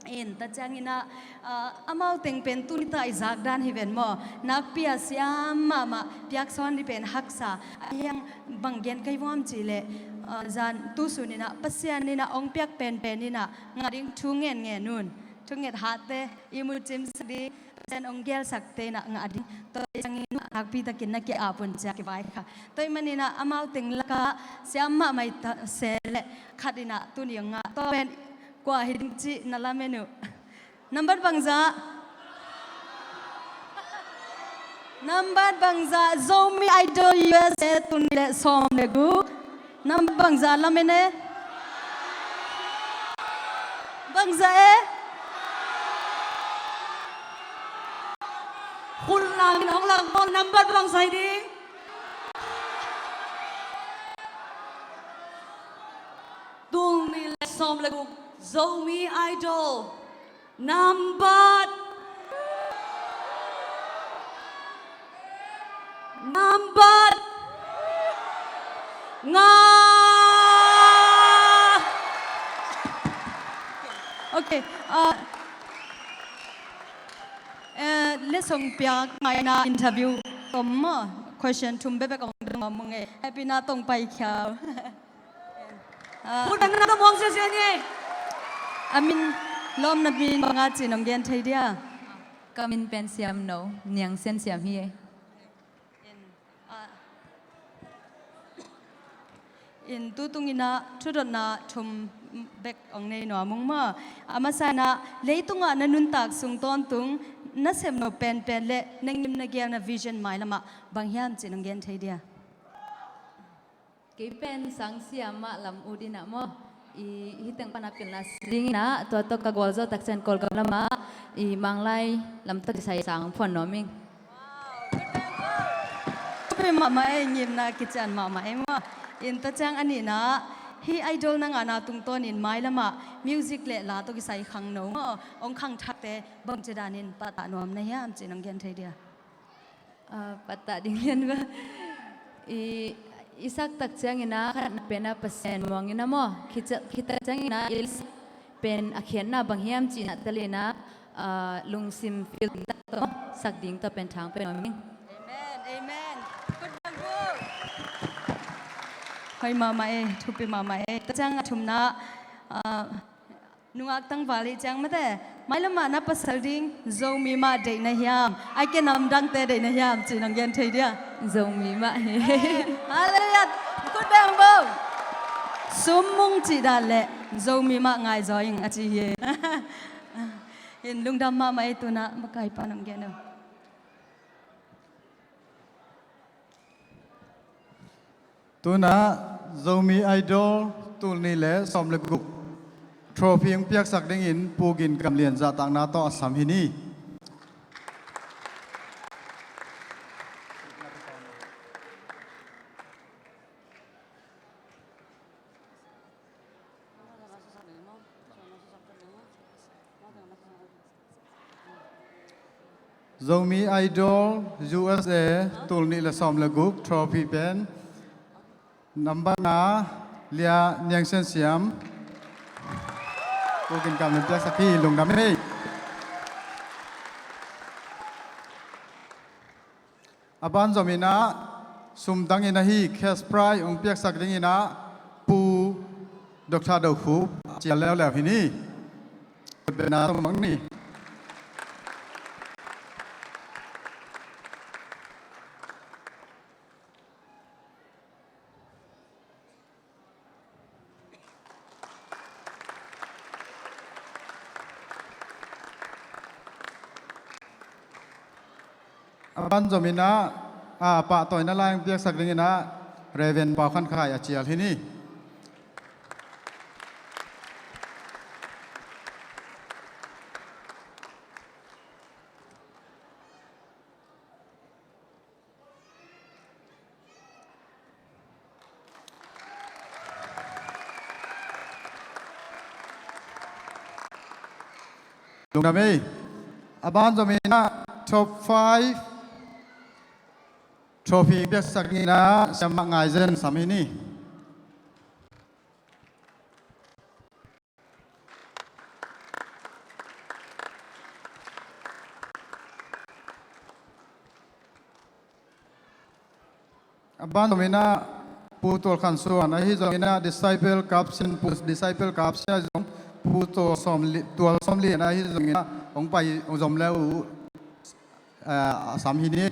In, tua ciangin ah, ah, amau teng pen tuni ta i zak dan hi ven maw. Nakpi a siam mahmah, piaksuan ding pen haksa. Ahi hang bang gen ka hi vuam cih leh, ah, zan tu sun in ah Pasian in ah hong piak penpen in ah ngah ding thu ngenngen un. Thunget hatte i mucimsak ding, Pasian hong gelsakte in ah ngah ding. Tua ciangin nakpi takin na ki-ap un ci-a kivai kha. Tua ahih manin ah amau teng lakah siam mahmah i ta se leh khat in ah tuni hong ngah. Tua pen kua hi ding cih na lamen uh. Nambat bangzah? Nambat bangzah Zomi Idol U S A tul nih le sawm le guk? Nambat bangzah lamen e? Bangzah e? Khut lamin hong lak bawl, nambat bangzah hi ding? Tul nih le sawm le guk Zomi Idol. Nambat. Nambat. Nga. Ok. Ah, eh, letsong piak ngai in ah interview om maw, question thum bekbek hong dong om ung e. Happy na tong pai khiau. Ah. Khut bengna tawh muang siasia ni. A min, lawmna min bang a cih nong gen thei dia? Ka min pen Siamno, Niang Sen Siam hi e. In, ah, in tutung in ah thudotna thum bek hong nei nuam ung maw. A masa in ah, leitungah na nuntak sung tawntung na sepnop penpen le na ngim na gel na vision mailamah bang hiam cih nong gen thei dia? Kei pen sang siam mah lam ut in ah maw. I hih teng pana pilna si dingin ah, tua tawh ka gualzo tak ciang Kawlgam lamah i Manglai lam tawh kisai sang phuan nuam ing. Thupi mahmah ei, ngimna kician mahmah ei maw. In tua ciang a nihna, hih Idol na ngahna tungtawnin mailamah music le la tawh kisai khangno maw, hong khangthakte bangci danin pattah nuam na hiam cih nong gen thei dia? Ah, pattah ding lian ba. I, i sak tak ciangin ah, khatna pen ah Pasian muangin ah maw, khit ciang, khit tak ciangin ah, i sak pen a khiatna bang hiam cihna telin ah, ah, lungsim feel ding tak tawh, sak ding tawh pen thang pen om ing. Amen, amen. Khut beng bul. Hoi mahmah ei, thupi mahmah ei. Tua ciang a thumna, ah, nungak tangval i ciang mate, mailamah na pasal ding Zomi mah deih na hiam, ai ke namdangte deih na hiam cih nong gen thei dia? Zomi mah hi. Halleluiah. Khut beng bo. Sum mung cih dan le Zomi mah ngai zaw ing a ci hi. In lungdam mahmah ei. Tuna makaipa nong gen uh. Tuna Zomi Idol tul nih le sawm le guk trophy hong piaksak dingin Pu Gin Kam Lian zahtakna tawh a sam hi ni. Zomi Idol U S A tul nih le sawm le guk trophy pen number nga Lia Niang Sian Siam. Pu Gin Kam Lian piaksak hi, lungdam hi. A ban zom in ah, sum dang in ahi cash prize hong piaksak ding in ah Pu Doctor Do Khup cial leuleu hi ni. Khutbetna tawh muak ni. A ban zom in ah, a, pahtawina lai hong piaksak ding in ah Reverend Pau Khan Khai a cial hi ni. Lungdam ei. A ban zom in ah top five trophy piaksak ding in ah Siamah Ngai Zen sam hi ni. A ban zom in ah Pu Tual Khan Suan ahi zong in ah disciple kap sin, Pu disciple kap sin ahi zong Pu Tual Sawm Li, Tual Sawm Lian ahi zong in ah hong pai hong zom le uh, ah, a sam hi ni.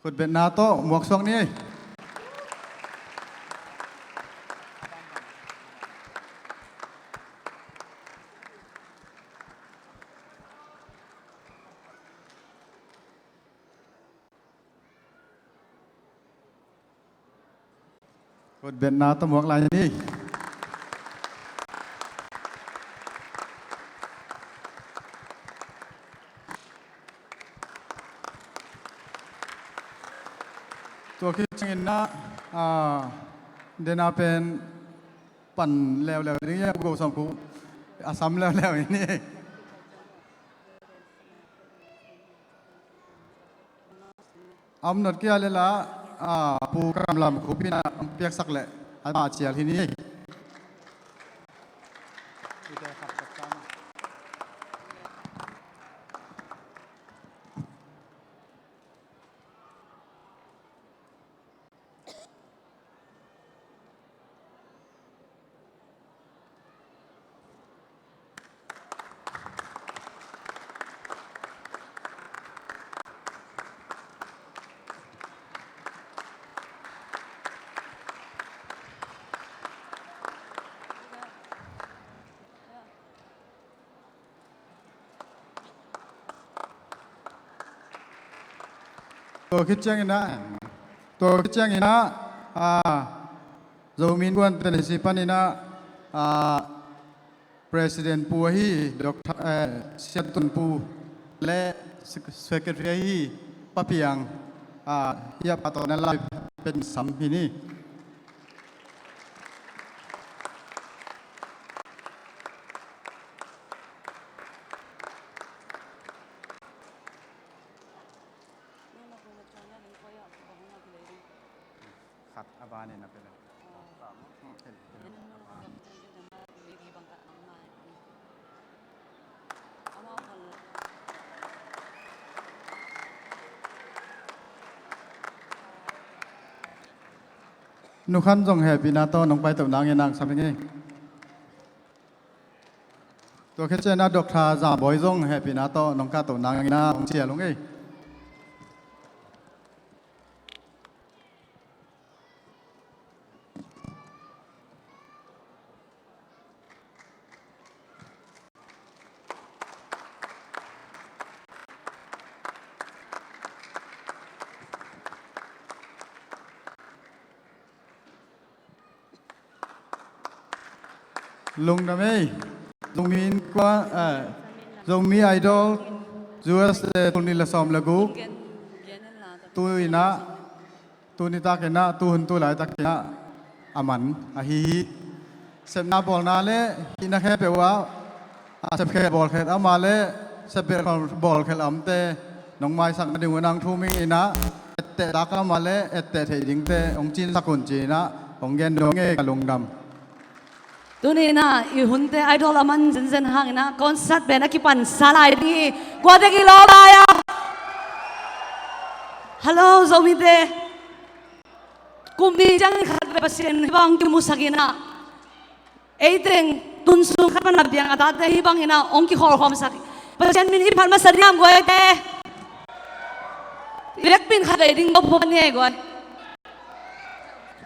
Khutbetna tawh muak suak ni. Khutbetna tawh muak lai ni. Tua khit ciangin ah, ah, dena pen pan leuleu ding hi, Pu Go Sawm Khup a sam leuleu hi ni. A om nop kei a leh la, a, Pu Kam Lam Khup in a piaksak leh amah cial hi ni. Tua khit ciangin ah, tua khit ciangin ah, ah, Zomi Innkuan Tennessee panin ah, ah, President pu ahi Doctor, eh, Sian Tun pu le Sec-, Secretary ahi Pa Piang, ah, hiah pa tawh na lai pen sam hi ni. Khat a ban in a pia le. Nu Khan zong hehpihna tawh nong paito nangin nang sam ing ei. Tua khit ciangin ah Doctor Zam Bawi zong hehpihna tawh nong kahto nangin ah hong cial ung ei. Lungdam ei. Zomi Innkuan, eh, Zomi Idol, U S A, tul nih le sawm le guk. Tu in ah, tu nitak in ah, tu hun tu laitak in ah a man ahi hi. Sepna bawlna le hihna khempeuh ah, a sepkhial bawlkhial a om a le sepbelh bawlkhial a omte nong maisak nading un ah nang thu ming in ah etteh tak a om a le etteh theih dingte hong cinsak un ci-in ah hong gen dong ei, ka lungdam. Tuni in ah i hunte idol a man zenzen hangin ah concert pen a kipansa lai ding hi. Kua teng i lawm lai a? Hello Zomite. Kum nih ciangin khatvei Pasian hih bang kimusak in ah, ei teng tun sung khat pan a piang a tate hih bangin ah hong kikholhkhawmsak. Pasian min i phat masa ding hiam guaite? I vekpi in khatvei dingto phot ni ei guai.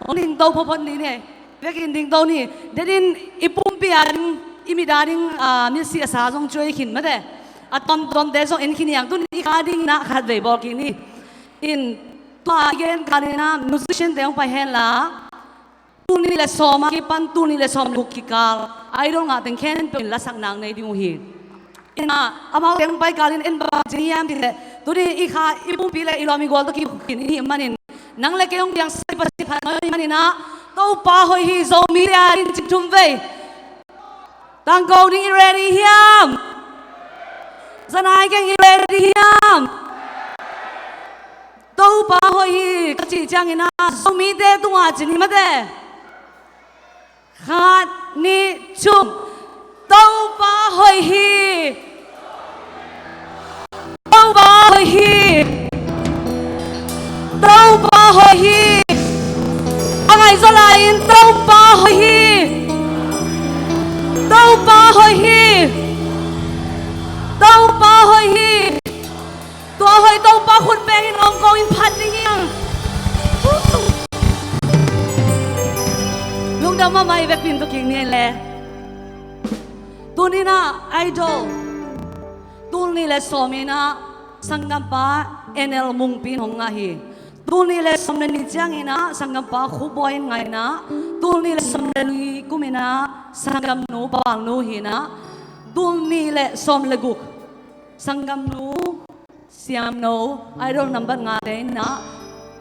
Hong dingto phot ni ei. Vekin dingto ni. Denin i pumpi a ding, i mit a ding, ah, misi a sa zong cuai khin mate. A tuamtuamte zong en khin hi hang, tuni i kha dingin ah khatvei bawl kik ni. In tua i gen kalin ah musician te hong pai hen la, tul nih le sawm a kipan tul nih le sawm le guk kikal idol ngah teng khempeuh in lasak nang nei ding uh hi. In ah amau teng pai kalin en bang ci hiam cih leh, tuni i kha i pumpi le i lawm i gual tawh kikhin i hih manin, nang le kei hong piangsak i Pasian phatna i hih manin ah, Topa hoih hi. Zomite a ding cik thum vei. Tangko ding i ready hiam? Zanai keng i ready hiam? Topa hoih hi ka cih ciangin ah Zomite tungah ci ni mate. Khat, nih, thum. Topa hoih hi. Topa hoih hi. Topa hoih hi. A ngaihzaw lai-in Topa hoih hi. Topa hoih hi. Topa hoih hi. Tua hoih Topa khut bengin hong ko-in phat ding hi hang. Lungdam mahmah, i vekpi in tu kik ni le. Tuni-in ah idol tul nih le sawm in ah sanggampa N L Mungpi in hong ngah hi. Tul nih le sawm le nih ciangin ah sanggampa Khup Bawi in ngah in ah, tul nih le sawm le li kum in ah sanggamnu Pa Bang Nu hi in ah, tul nih le sawm le guk sanggamnu Siam No, idol nambat ngate in ah,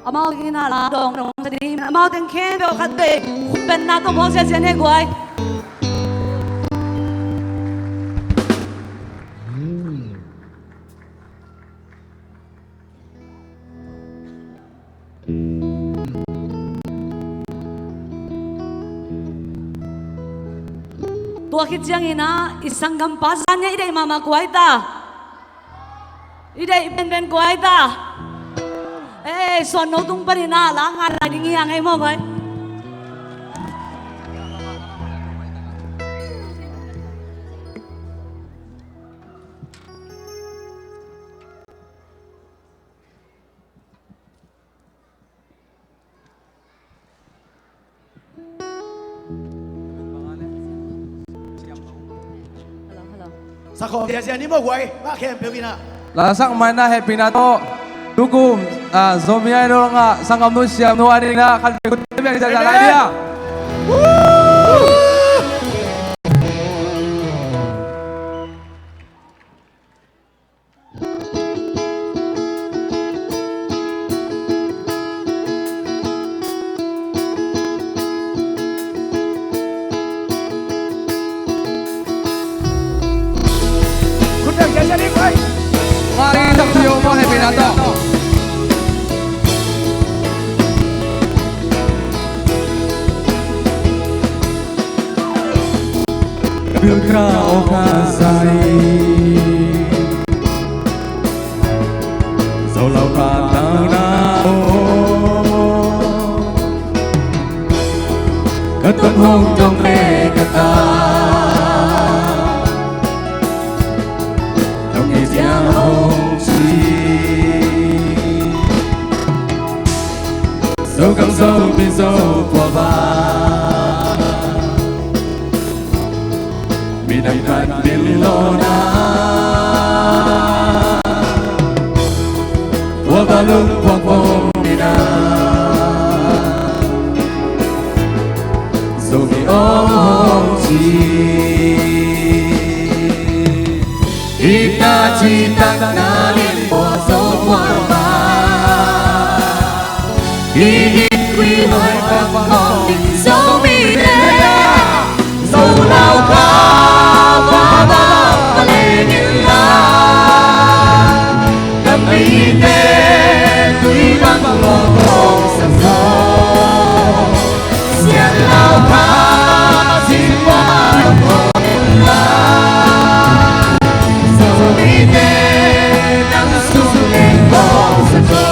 amau teng in ah la dawng dawng sa ding, amau teng khempeuh khatvei khutbetna tawh hong siasia ni ei guai. Tua khit ciangin ah i sanggampa zan nia i deih mahmah kua hi ta? I deih penpen kua hi ta? Eh, suan no tung panin ah la ngai lai ding hi hang ei maw guai. Hello, hello. Sakhawm siasia ni maw guai, ngah khempeuh in ah. Lasak mai na hehpihna tawh. Tukum Ah, Zomi Idol ngah sanggamnu siamnu a dingin ah khat vei khut beng ciatciat lai ni a. Khut beng ciatciat ni, pai. Mari tak pio mo he pina to. Ka bil kha aw kha zai, Zo lau kha tang na aw. Ka ton hong dong le ka ta, dong e ziang hong ci. Zogang Zomi Zo pua ba, midang khat min lo na, pua ba lung pua pua mi na, Zomi aw hong ci. Ita ci tak na lin pua Zo pua ba. Ih it ih huai bang kong ding Zomite, Zo lau kha ba ba ba leng in la. Ka mite tui bang luang kong sa zo, sian lau kha zing ba kong in la. Zomite nang sung leng kong sa zo.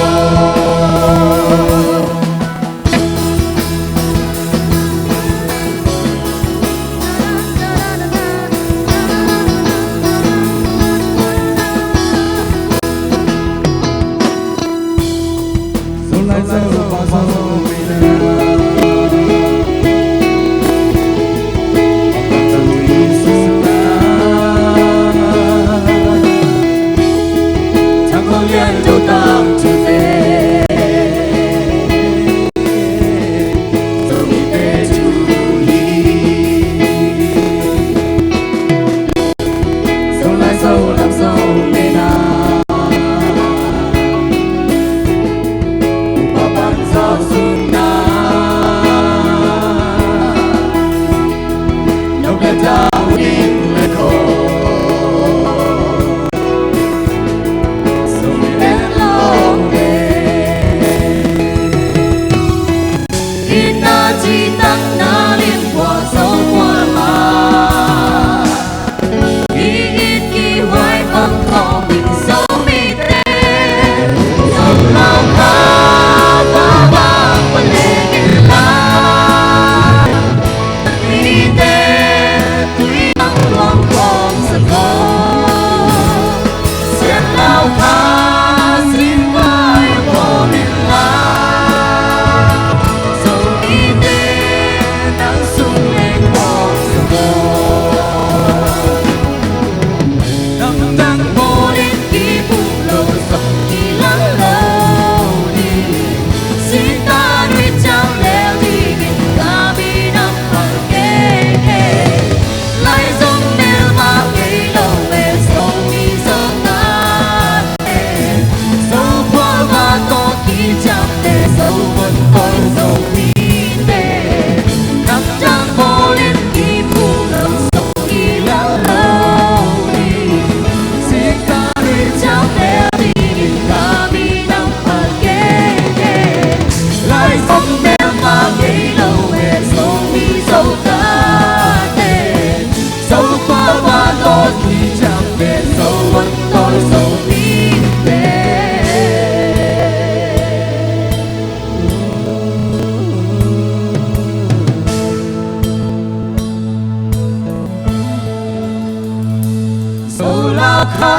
Zo lau kha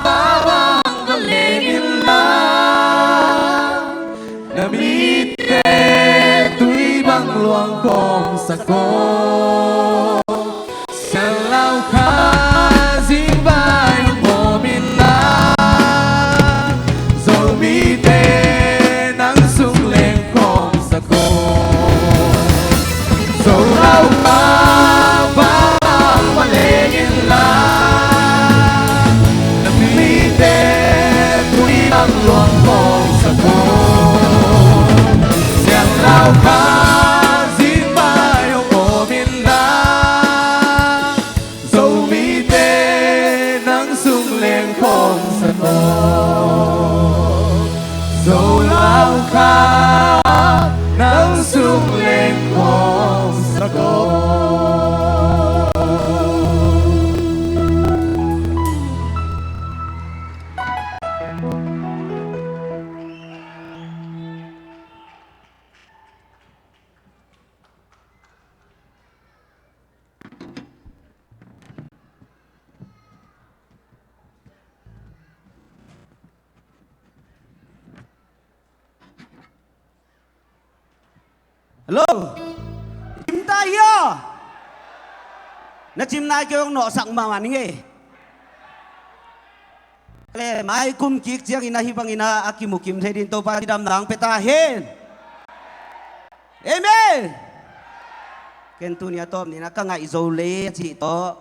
ba bang ka leng in la, na mite tui bang luang kong sa ko. Sian lau kha zing vai lungpom in la, Zomite Hello. Cim ta hi aw. Na cim nai kei hong nawhsak mahmah ning ei. Le mai kum kik ciangin ahi bangin a kimu kim thei ding Topa cidamna hong pia ta hen. Amen. Ken tuni a tawp ni-in a ka ngaih zo lei a cih tawh,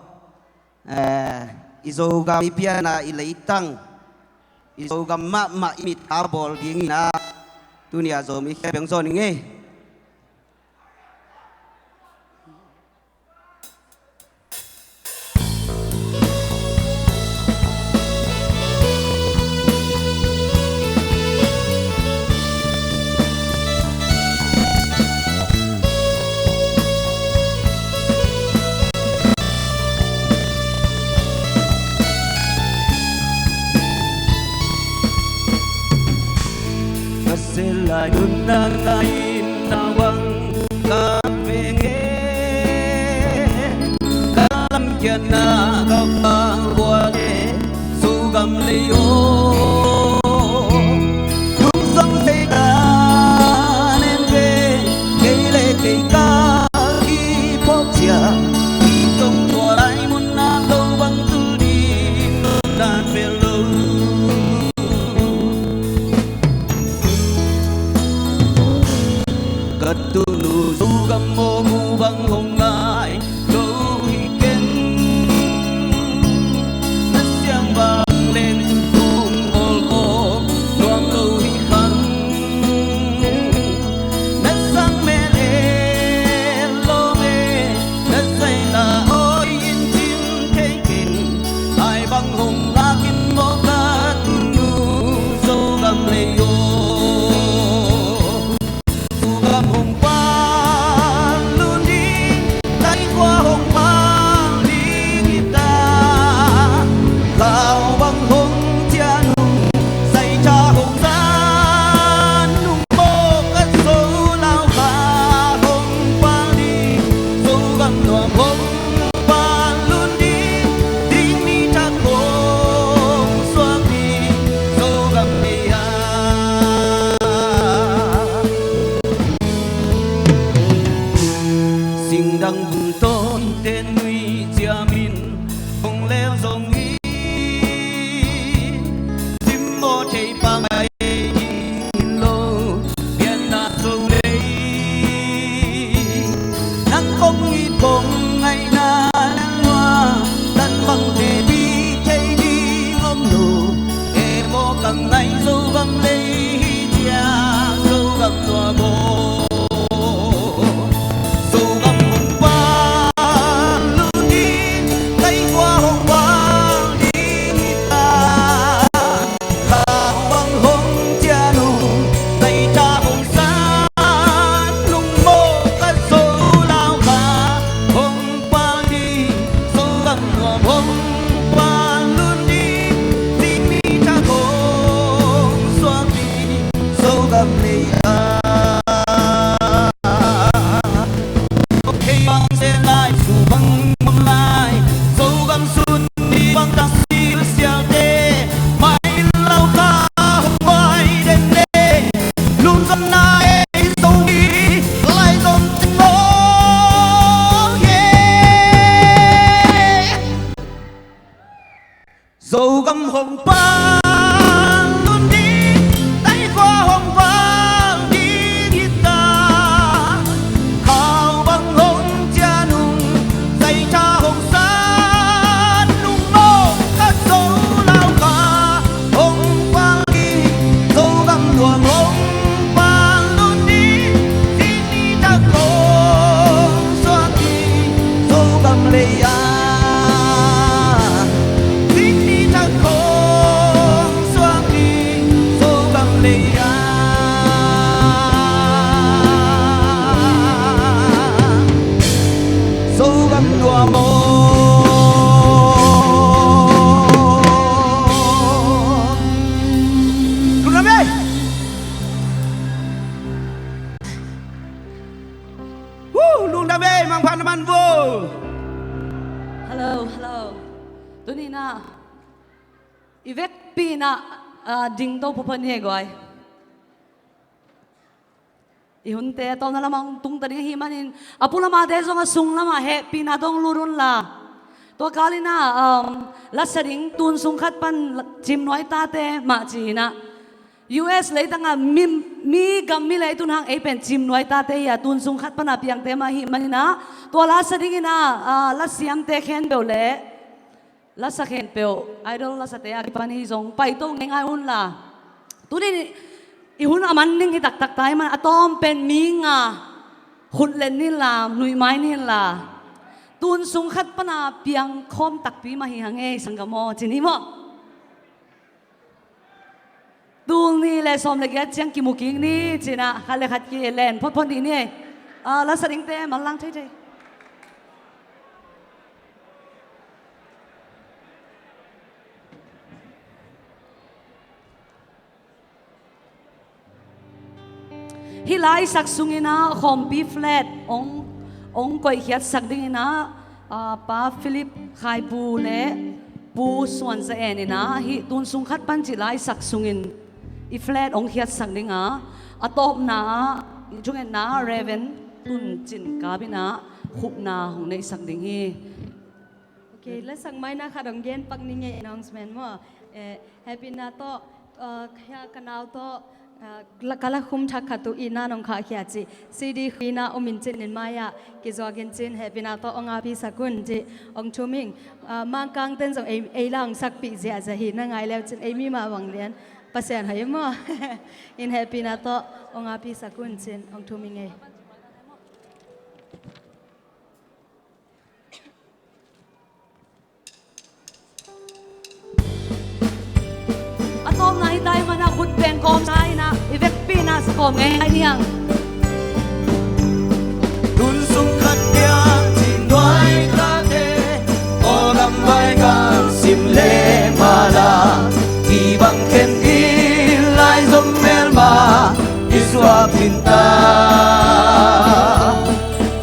eh, i Zogam i pianna i leitang, i Zogam mahmah i mit a bawl dingin a tuni a Zomi khempeuh hong zawn ing ei. Ka sel lai un na ngai in na wang ka veng e. Ka lamkiatna ka pang bua le Zogam lei aw. Lungzong thei ta nen ve, kei le kei ka kiphawk ciang, i zong tua lai mun ah lo bang tul ding nan vel lo. Ka tunu Zogam aw, mu bang hong ngai lo hi keng. Na siang bang leng tung bawl khawm nuam lo hi khan. Na sang mel e lo me, na zaina awi in cin thei khin. Ai bang hong lak in maw ka tunu Zogam lei aw. Zogam hong pal lun ding, taikhua hong pal ding hi ta. Lau bang hong ciah nung, zaica hong zan nung maw ka Zo lau kha hong pal ding. Zogam nuam hong pal lun ding, ding ni thak hong suak ding, Zogam lei ah. Singdang bul tawh innte nui ciamin hong lel zong hi. Cimmaw thei pang ai ding lo, pianna zo lei. Nang kong it kong ngaihna nan lua, tan bang te pi thei ding om lo. E maw ka ngaih Zogam lei hi cia, Zogam nuam aw. Zogam hong pal lun ding, taikhua hong pal ding hi ta. Lau bang hong ciah nung, zaica hong zan nung maw ka Zo lau kha hong pal ding. Zogam nuam hong pal lun ding, ding ni thak hong suak ding, Zogam lei ah. Kei bang se lai, su bang mun lai, Zogam sut ni bang tak sil sial te, mai lau kha hong pai den ne, lungzom na e Zomi, lai zom teng maw, yeah. Zogam hong pal lun ding, taikhua hong pal ding hi ta. Khau bang hong ciah nung, zaica hong zan nung maw ka Zo lau kha hong pal ding. Zogam nuam hong pal lun ding, ding ni thak hong suak ding, Zogam lei ah. Ding ni thak hong suak ding, Zogam lei ah. Zogam nuam aw. Lungdam ei. Woo, lungdam ei, mangpha na man vo. Hello, hello. Tuni-in ah i vekpi-in ah, ah, ding to phaphang ni e guai. I hunte a tawpna lamah hong tungta ding ahih manin a pulamate zong a sung lamah hehpihna dong lut unla. Tua kalin ah, um, lasa ding tun sung khat pan Cimnuai Tate mah ci-in ah, U S leitangah mi, mi gam mi leitun hang ei pen Cimnuai Tate hi a, tun sung khat pana piangte mah ahih manin ah, tua lasa dingin ah, ah, lasiamte khempeuh le lasa khempeuh, idol lasate a kipan hi zong paito ngeingai unla. Tuni i hun a man ding hi taktak ta ahih manin a tawm pen mi nga khut let ni inla, nuihmai ni inla. Tun sung khat pana piangkhawm takpi mah hi hang ei, sanggam aw, ci ni maw? Tul nih le sawm le giat ciang kimu kik ni, ci-in ah khat le khat kilen photphot dih ni. Ah, lasa dingte manlang theithei. Hih laisak sungin ah khawmpi flat hong, hong koihkhiatsak dingin ah, ah, Pa Philip Khaipu le Pu Suan Za En in ah hih tun sung khat pan cih laisak sungin i flat hong khiatsak ding a, a tawpna ah i thungetna Reverend Tun Cin Kap in ah khupna hong neihsak ding hi. Ok, lasak maina khat hong gen pak ning e, announcement maw. Eh, hehpihna tawh, eh, ka, ka nau tawh, eh, la, ka lakhum thak khat uh itna nong khahkhia ci. C D khuina om in cin in mai-ah kizuak in cin, hehpihna tawh hong apisak un ci hong thum ing. Eh, Mangkangten zong ei, ei la hong sakpih ziahziah hi, na ngai leu cin ei mi mah bang lian Pasian hoih maw. In hehpihna tawh hong apisak un cin hong thum ing ei. A tawpna hi ta ahih manin ah khut beng kawm sa in ah i vekpi-in ah sa kawm ngei ai niang. Tun sung khat piang Cimnuai Tate, Kawlgam vai gam sim le mala, i bang khen in lai zong melma i suak khin ta.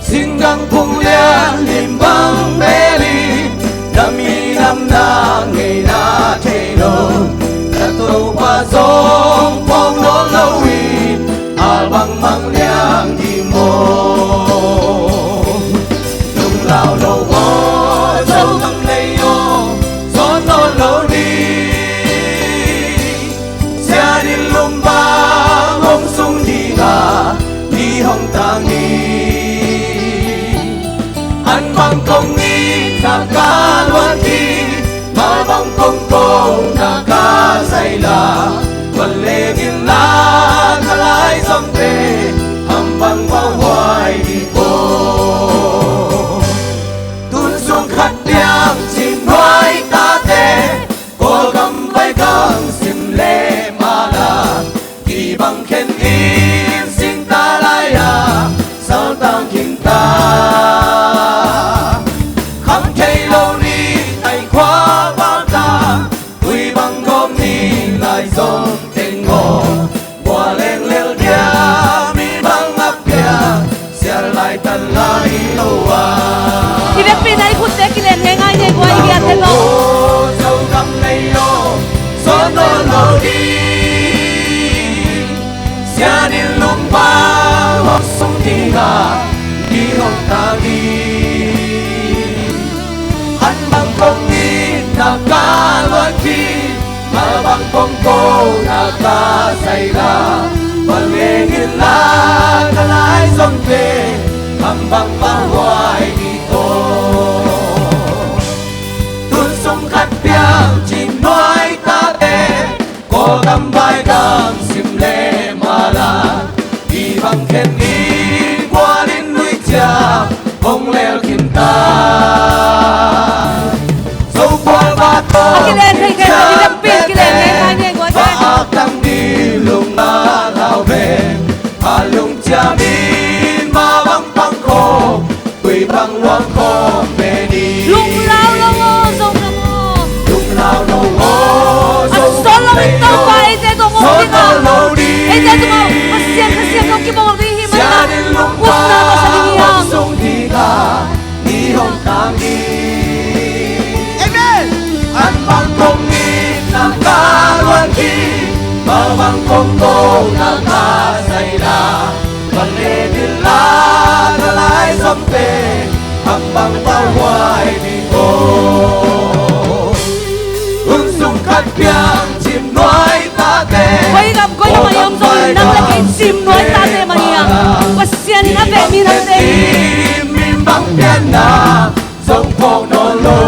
Singgang phung lian lim bang beli, na minam na ngeina thei lo, na Topa zong phawng nawn lo hi, a bang mang liang hi maw. Lunglau lo aw, Zogam lei aw, zawn nawn lo ni. Sian in lum bang hong sung ding a, ni hong tang ni. An bang kong ni na ka luan ki, mal bang kong ko na ka zai la. Van leng in la ka lai zong pe, ham bang va huai di ko. Tun sung khat piang Cimnuai Tate, Kawlgam vai gam sim le mala, kibang khen in sing ta lai-a saltang khin ta. Kham thei lo ni tai khua val ta, ui bang gawm ni lai zong teng maw. Bua leng lel dia mi bang a pia, sial lai tan lai lo a. I vekpi-in ah i khutte kilen ngeingai ni ei, guai i biate tawh. Zogam lei aw, zawn nawn lo ni. Sian in lum bang hong sung ding a, ni hong tang ni. An bang kong ni na ka luan ki, mal bang kong ko na ka zai la. Van leng in la ka lai zong pe, ham bang va huai di ko. Tun sung khat piang Cimnuai Tate, Kawlgam vai gam sim le mala, i bang khen in gual in nuih ciang hong lel khin ta. Zo gual va tawh a kilen thei khen a, i vekpi-in kilen ngeingai ni ei, guai. Va ak tang ni lung a lau ve, a lungciam in ma bang pang khawm, tui bang luang khawm ve ni. Lunglau lo aw, Zogam aw. Lunglau lo aw, a Zogam sawt lo in lei aw, Topa eite tungah hong ding a, zawn nawn lo ni. Eite tungah Pasian, Pasian tawh kibawl ding hi manin ah, upna tawh sa ding hi hang. Sung ding a, ni hong tang ni. Amen. An bang kong ni na ka luan ki, bang bang kong ko na ka zai la. Van Piang cim nuai tate. Koi gam koi gam a i om zongin nang le kei cim nuai tate mah hi a, Pasian in a veh mi nang te hi. Mi bang pianna zong phawk nawn lo.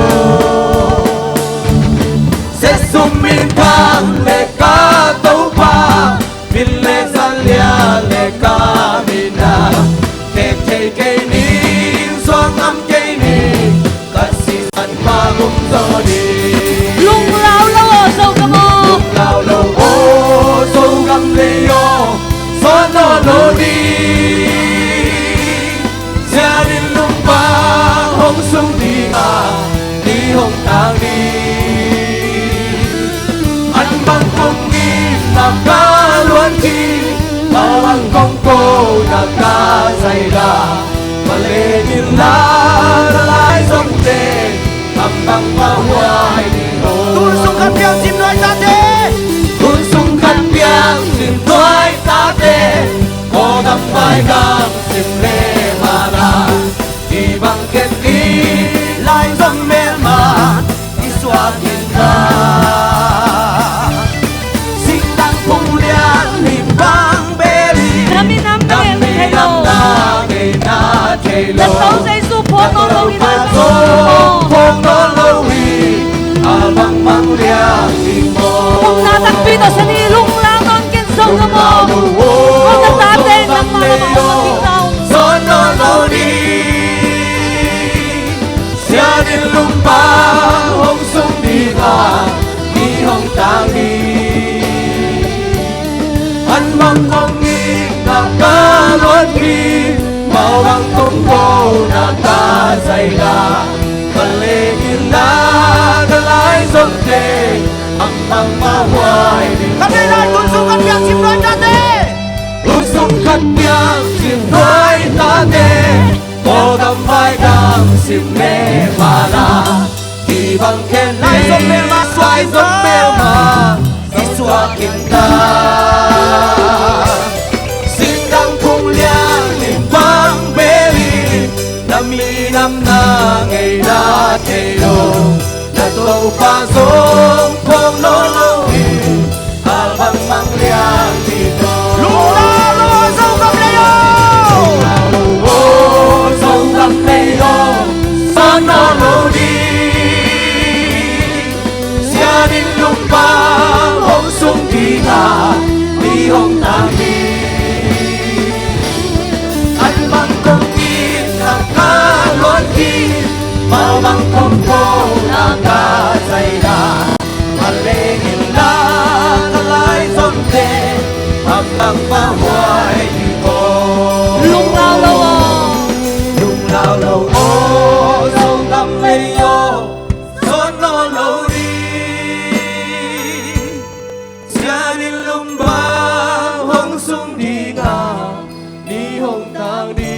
Siatsum min khang le ka Topa, min le zan lia le ka mina. Khek thei kei ning, suak ngam kei ning, ka sisan mah um zaw ding. Lunglau lo aw Zogam aw. Lunglau lo aw Zogam lei aw, suan nawn lo ding. Sian in lungpang hong sung ding a, ni hong tang ding. An bang kong in na ka luan ding, ma bang kong ko na ka zaila. Maleng in la na lai zong te, am bang ma huai ni lo. Tun sung khat piang cim nuai tate. Tun sung khat piang cim nuai tate. Ko gam vai gam sim le mala. Di bang ken di lai zong melma. Isuak in ka. Singtang phung lian lim bang beli. Na minam na ngei thei lo. Na minam na ngei na thei lo. Na to Jesu phawk nawn lo hi. Na to pa zong phawk nawn lo hi. A bang bang lian lim bang. Upna takpi tawh sa ni, lunglau nawn ken Zogam aw. Ko na tate nangmah lamah hong kik ta ung. Suan nawn lo ding. Sian in lungpang hong sung ding a, ni hong tang ding. An bang kong in na ka luan ding, ma bang kong ko na ka zaila. Maleng in la na lai zong te, am bang ma huai ding. Khat vei lai, tun sung khat piang cim nuai tate. Tun sung khat piang cim nuai tate. Ko gam vai gam sim le mala. Di bang ken lai zong melma, lai zong melma. Isuak in ka. Singtang phung lian lim bang beli. Na minam na ngei na thei lo. Na to pa zong phawk nawn lo hi. A bang bang lian lim bang. Lunglau lo Zogam lei aw. Lunglau lo Zogam lei aw. Suan nawn lo ding. Sian in lungpang hong sung ding a, ni hong tang ding. An bang kong in na ka luan ding, ma bang kong ko na ka zaila. Maleng in la ka lai zong te, am bang ma huai ding aw. Lunglau lo aw. Lunglau lo aw, Zogam lei aw. Suan nawn lo ding. Sian in lungpang hong sung ding a, ni hong tang ding.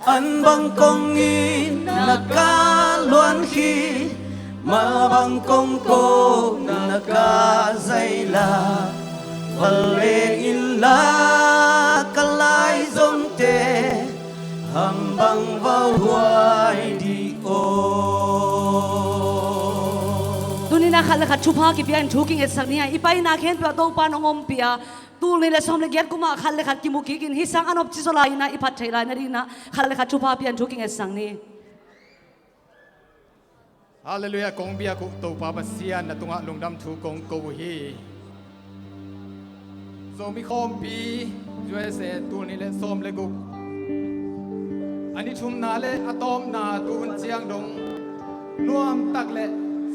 An bang kong in na ka luan hi, ma bang kong ko na ka zaila. Maleng in la ka lai zong te, am bang va huai ding aw. Tuni-in ah khat le khat thupha kipia in thu kingetsak ni a, i paina khempeuh ah Topa in hong ompih a, tul nih le sawm le giat kum ah khat le khat kimu kik in, hih sang a nopci zaw lai-in ah i phat theih lai nadingin ah khat le khat thupha pia in thu kingetsak ni. Halleluiah, kong biak uh Topa Pasian, na tungah lungdam thu kong ko uh hi. Zomi Khawmpi U S A tul nih le sawm le guk a ni thumna le a tawpna tuhun ciang dong nuamtak le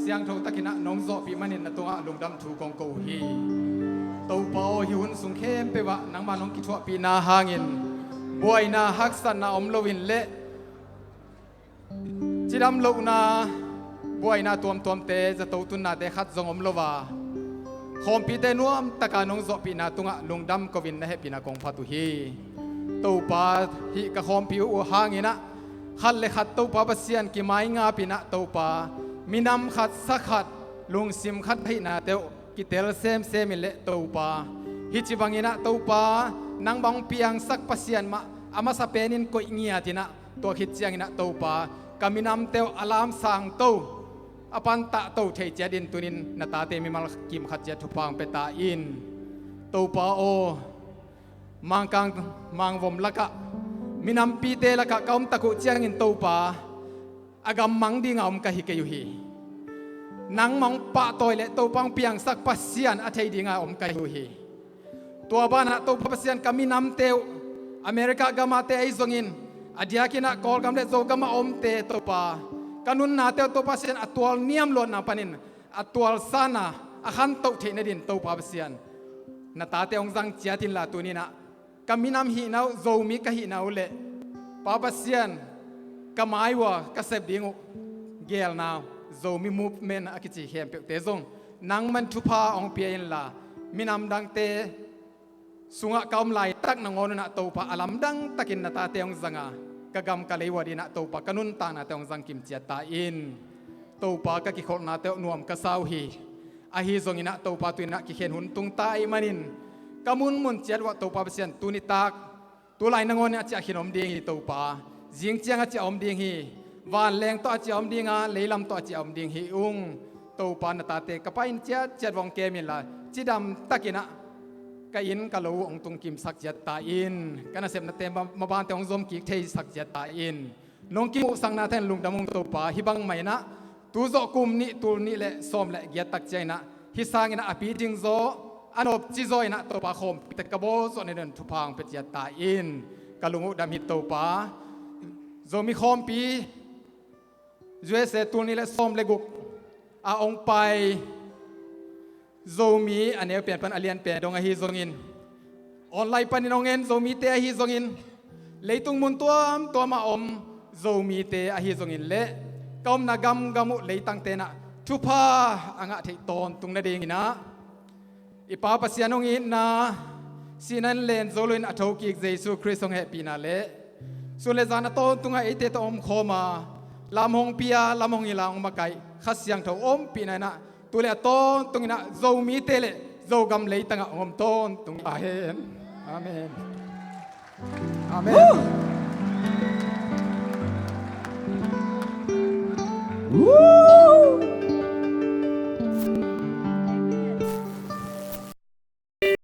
siangtho takin ah nong zawhpih manin na tungah lungdam thu kong ko uh hi. Topa aw, hih hun sung khempeuh ah nangmah nong kithuahpihna hangin buaina haksatna om loin le cidam lohna, buaina tuamtuamte, zato tunnate khat zong om lo a, khawmpite nuamtaka nong zawhpihna tungah lungdam ko-in na hehpihna kong phat uh hi. Topa, hih ka khawmpi uh hangin ah khat le khat Topa Pasian kimaingap in ah Topa, minam khat sa khat, lungsim khat ahihnate uh kitel semsem in le Topa, hih ci bangin ah Topa, nang bang piangsak Pasian mah a masa penin koih ngiat in ah, tua khit ciangin ah Topa, ka minamte uh a lamsangto, a pantah to thei ciat in tunin na tate mimal kim khat ciat thupha hong pia ta in. Topa aw, Mangkang mangvom lakah minampite lakah ka omtak uh ciangin Topa, a gam mang dinga om ka hi kei uh hi. Nangmah hong pahtawi le Topa hong piangsak Pasian a thei dinga om ka hi uh hi. Tua banah Topa Pasian, ka minamte uh America gamate ahi zongin, a diakinah Kawlgam le Zogam a omte Topa, ka nunnate uh Topa Pasian a tual niamluatna panin a tualsana a khantoh theih nadin Topa Pasian, na tate hong zang ciat inla tuninah ka minam hihna uh, Zomi ka hihna uh le Pa Pasian, ka mai uh a ka sep ding uh geelna Zomi Movement a kici khempeuhte zong nangman thupha hong pia inla, minam dangte sungah ka om laitak nangawn unah Topa a lamdang takin na tate hong zanga, ka gam ka lei uh adinah Topa ka nuntaknate hong zang kim ciat ta in. Topa, ka kikholhnate uh nuam ka sa uh hi. Ahi zonginah Topa tuinah kikhen hun tung ta ahih manin ka munmun ciat uh ah Topa Pasian, tuni tak tulai nangawn in a ciah khin om ding hi Topa. Zing ciang a ciah om ding hi. Vanleng tawh a ciah om dinga, leilam tawh a ciah om ding hi ung. Topa, na tate ka pai in ciatciat vong kem inla, cidam takinah ka inn ka lo uh hong tungkimsak ciat ta in. Ka nasepnate ma-, mabante hong zomkik theisak ciat ta in. Nong kimuhsakna teng lungdam ung Topa, hih bangmah inah tu zawh kum nih tul nih le sawm le giat tak cianginah hih sanginah a pi ding zaw, a nopci zaw inah Topa khawmpite ka bawl zawh nadin thupha hong pia ciat ta in. Ka lung uh dam hi Topa. Zomi khawmpi U S A tul nih le sawm le guk a hong pai Zomi a neu pen pan a lian pen dong ahi zongin, online panin hong en Zomite ahi zongin, leitung mun tuamtuam a om Zomite ahi zongin le ka omna gamgam uh leitangte inah thupha a ngah theih tawntung nadinginah i Pa Pasian hong itna, sihna in len zo loin a thokik Jesu Khrist hong hehpihna le sun le zan a tawntungah eite tawh omkhawm a, lam hong pia, lam hong hila, hong makaih Kha Siangtho ompihna inah tu le a tawntunginah Zomite le Zogam leitangah hong om tawntung ta hen. Amen. Amen. Woo!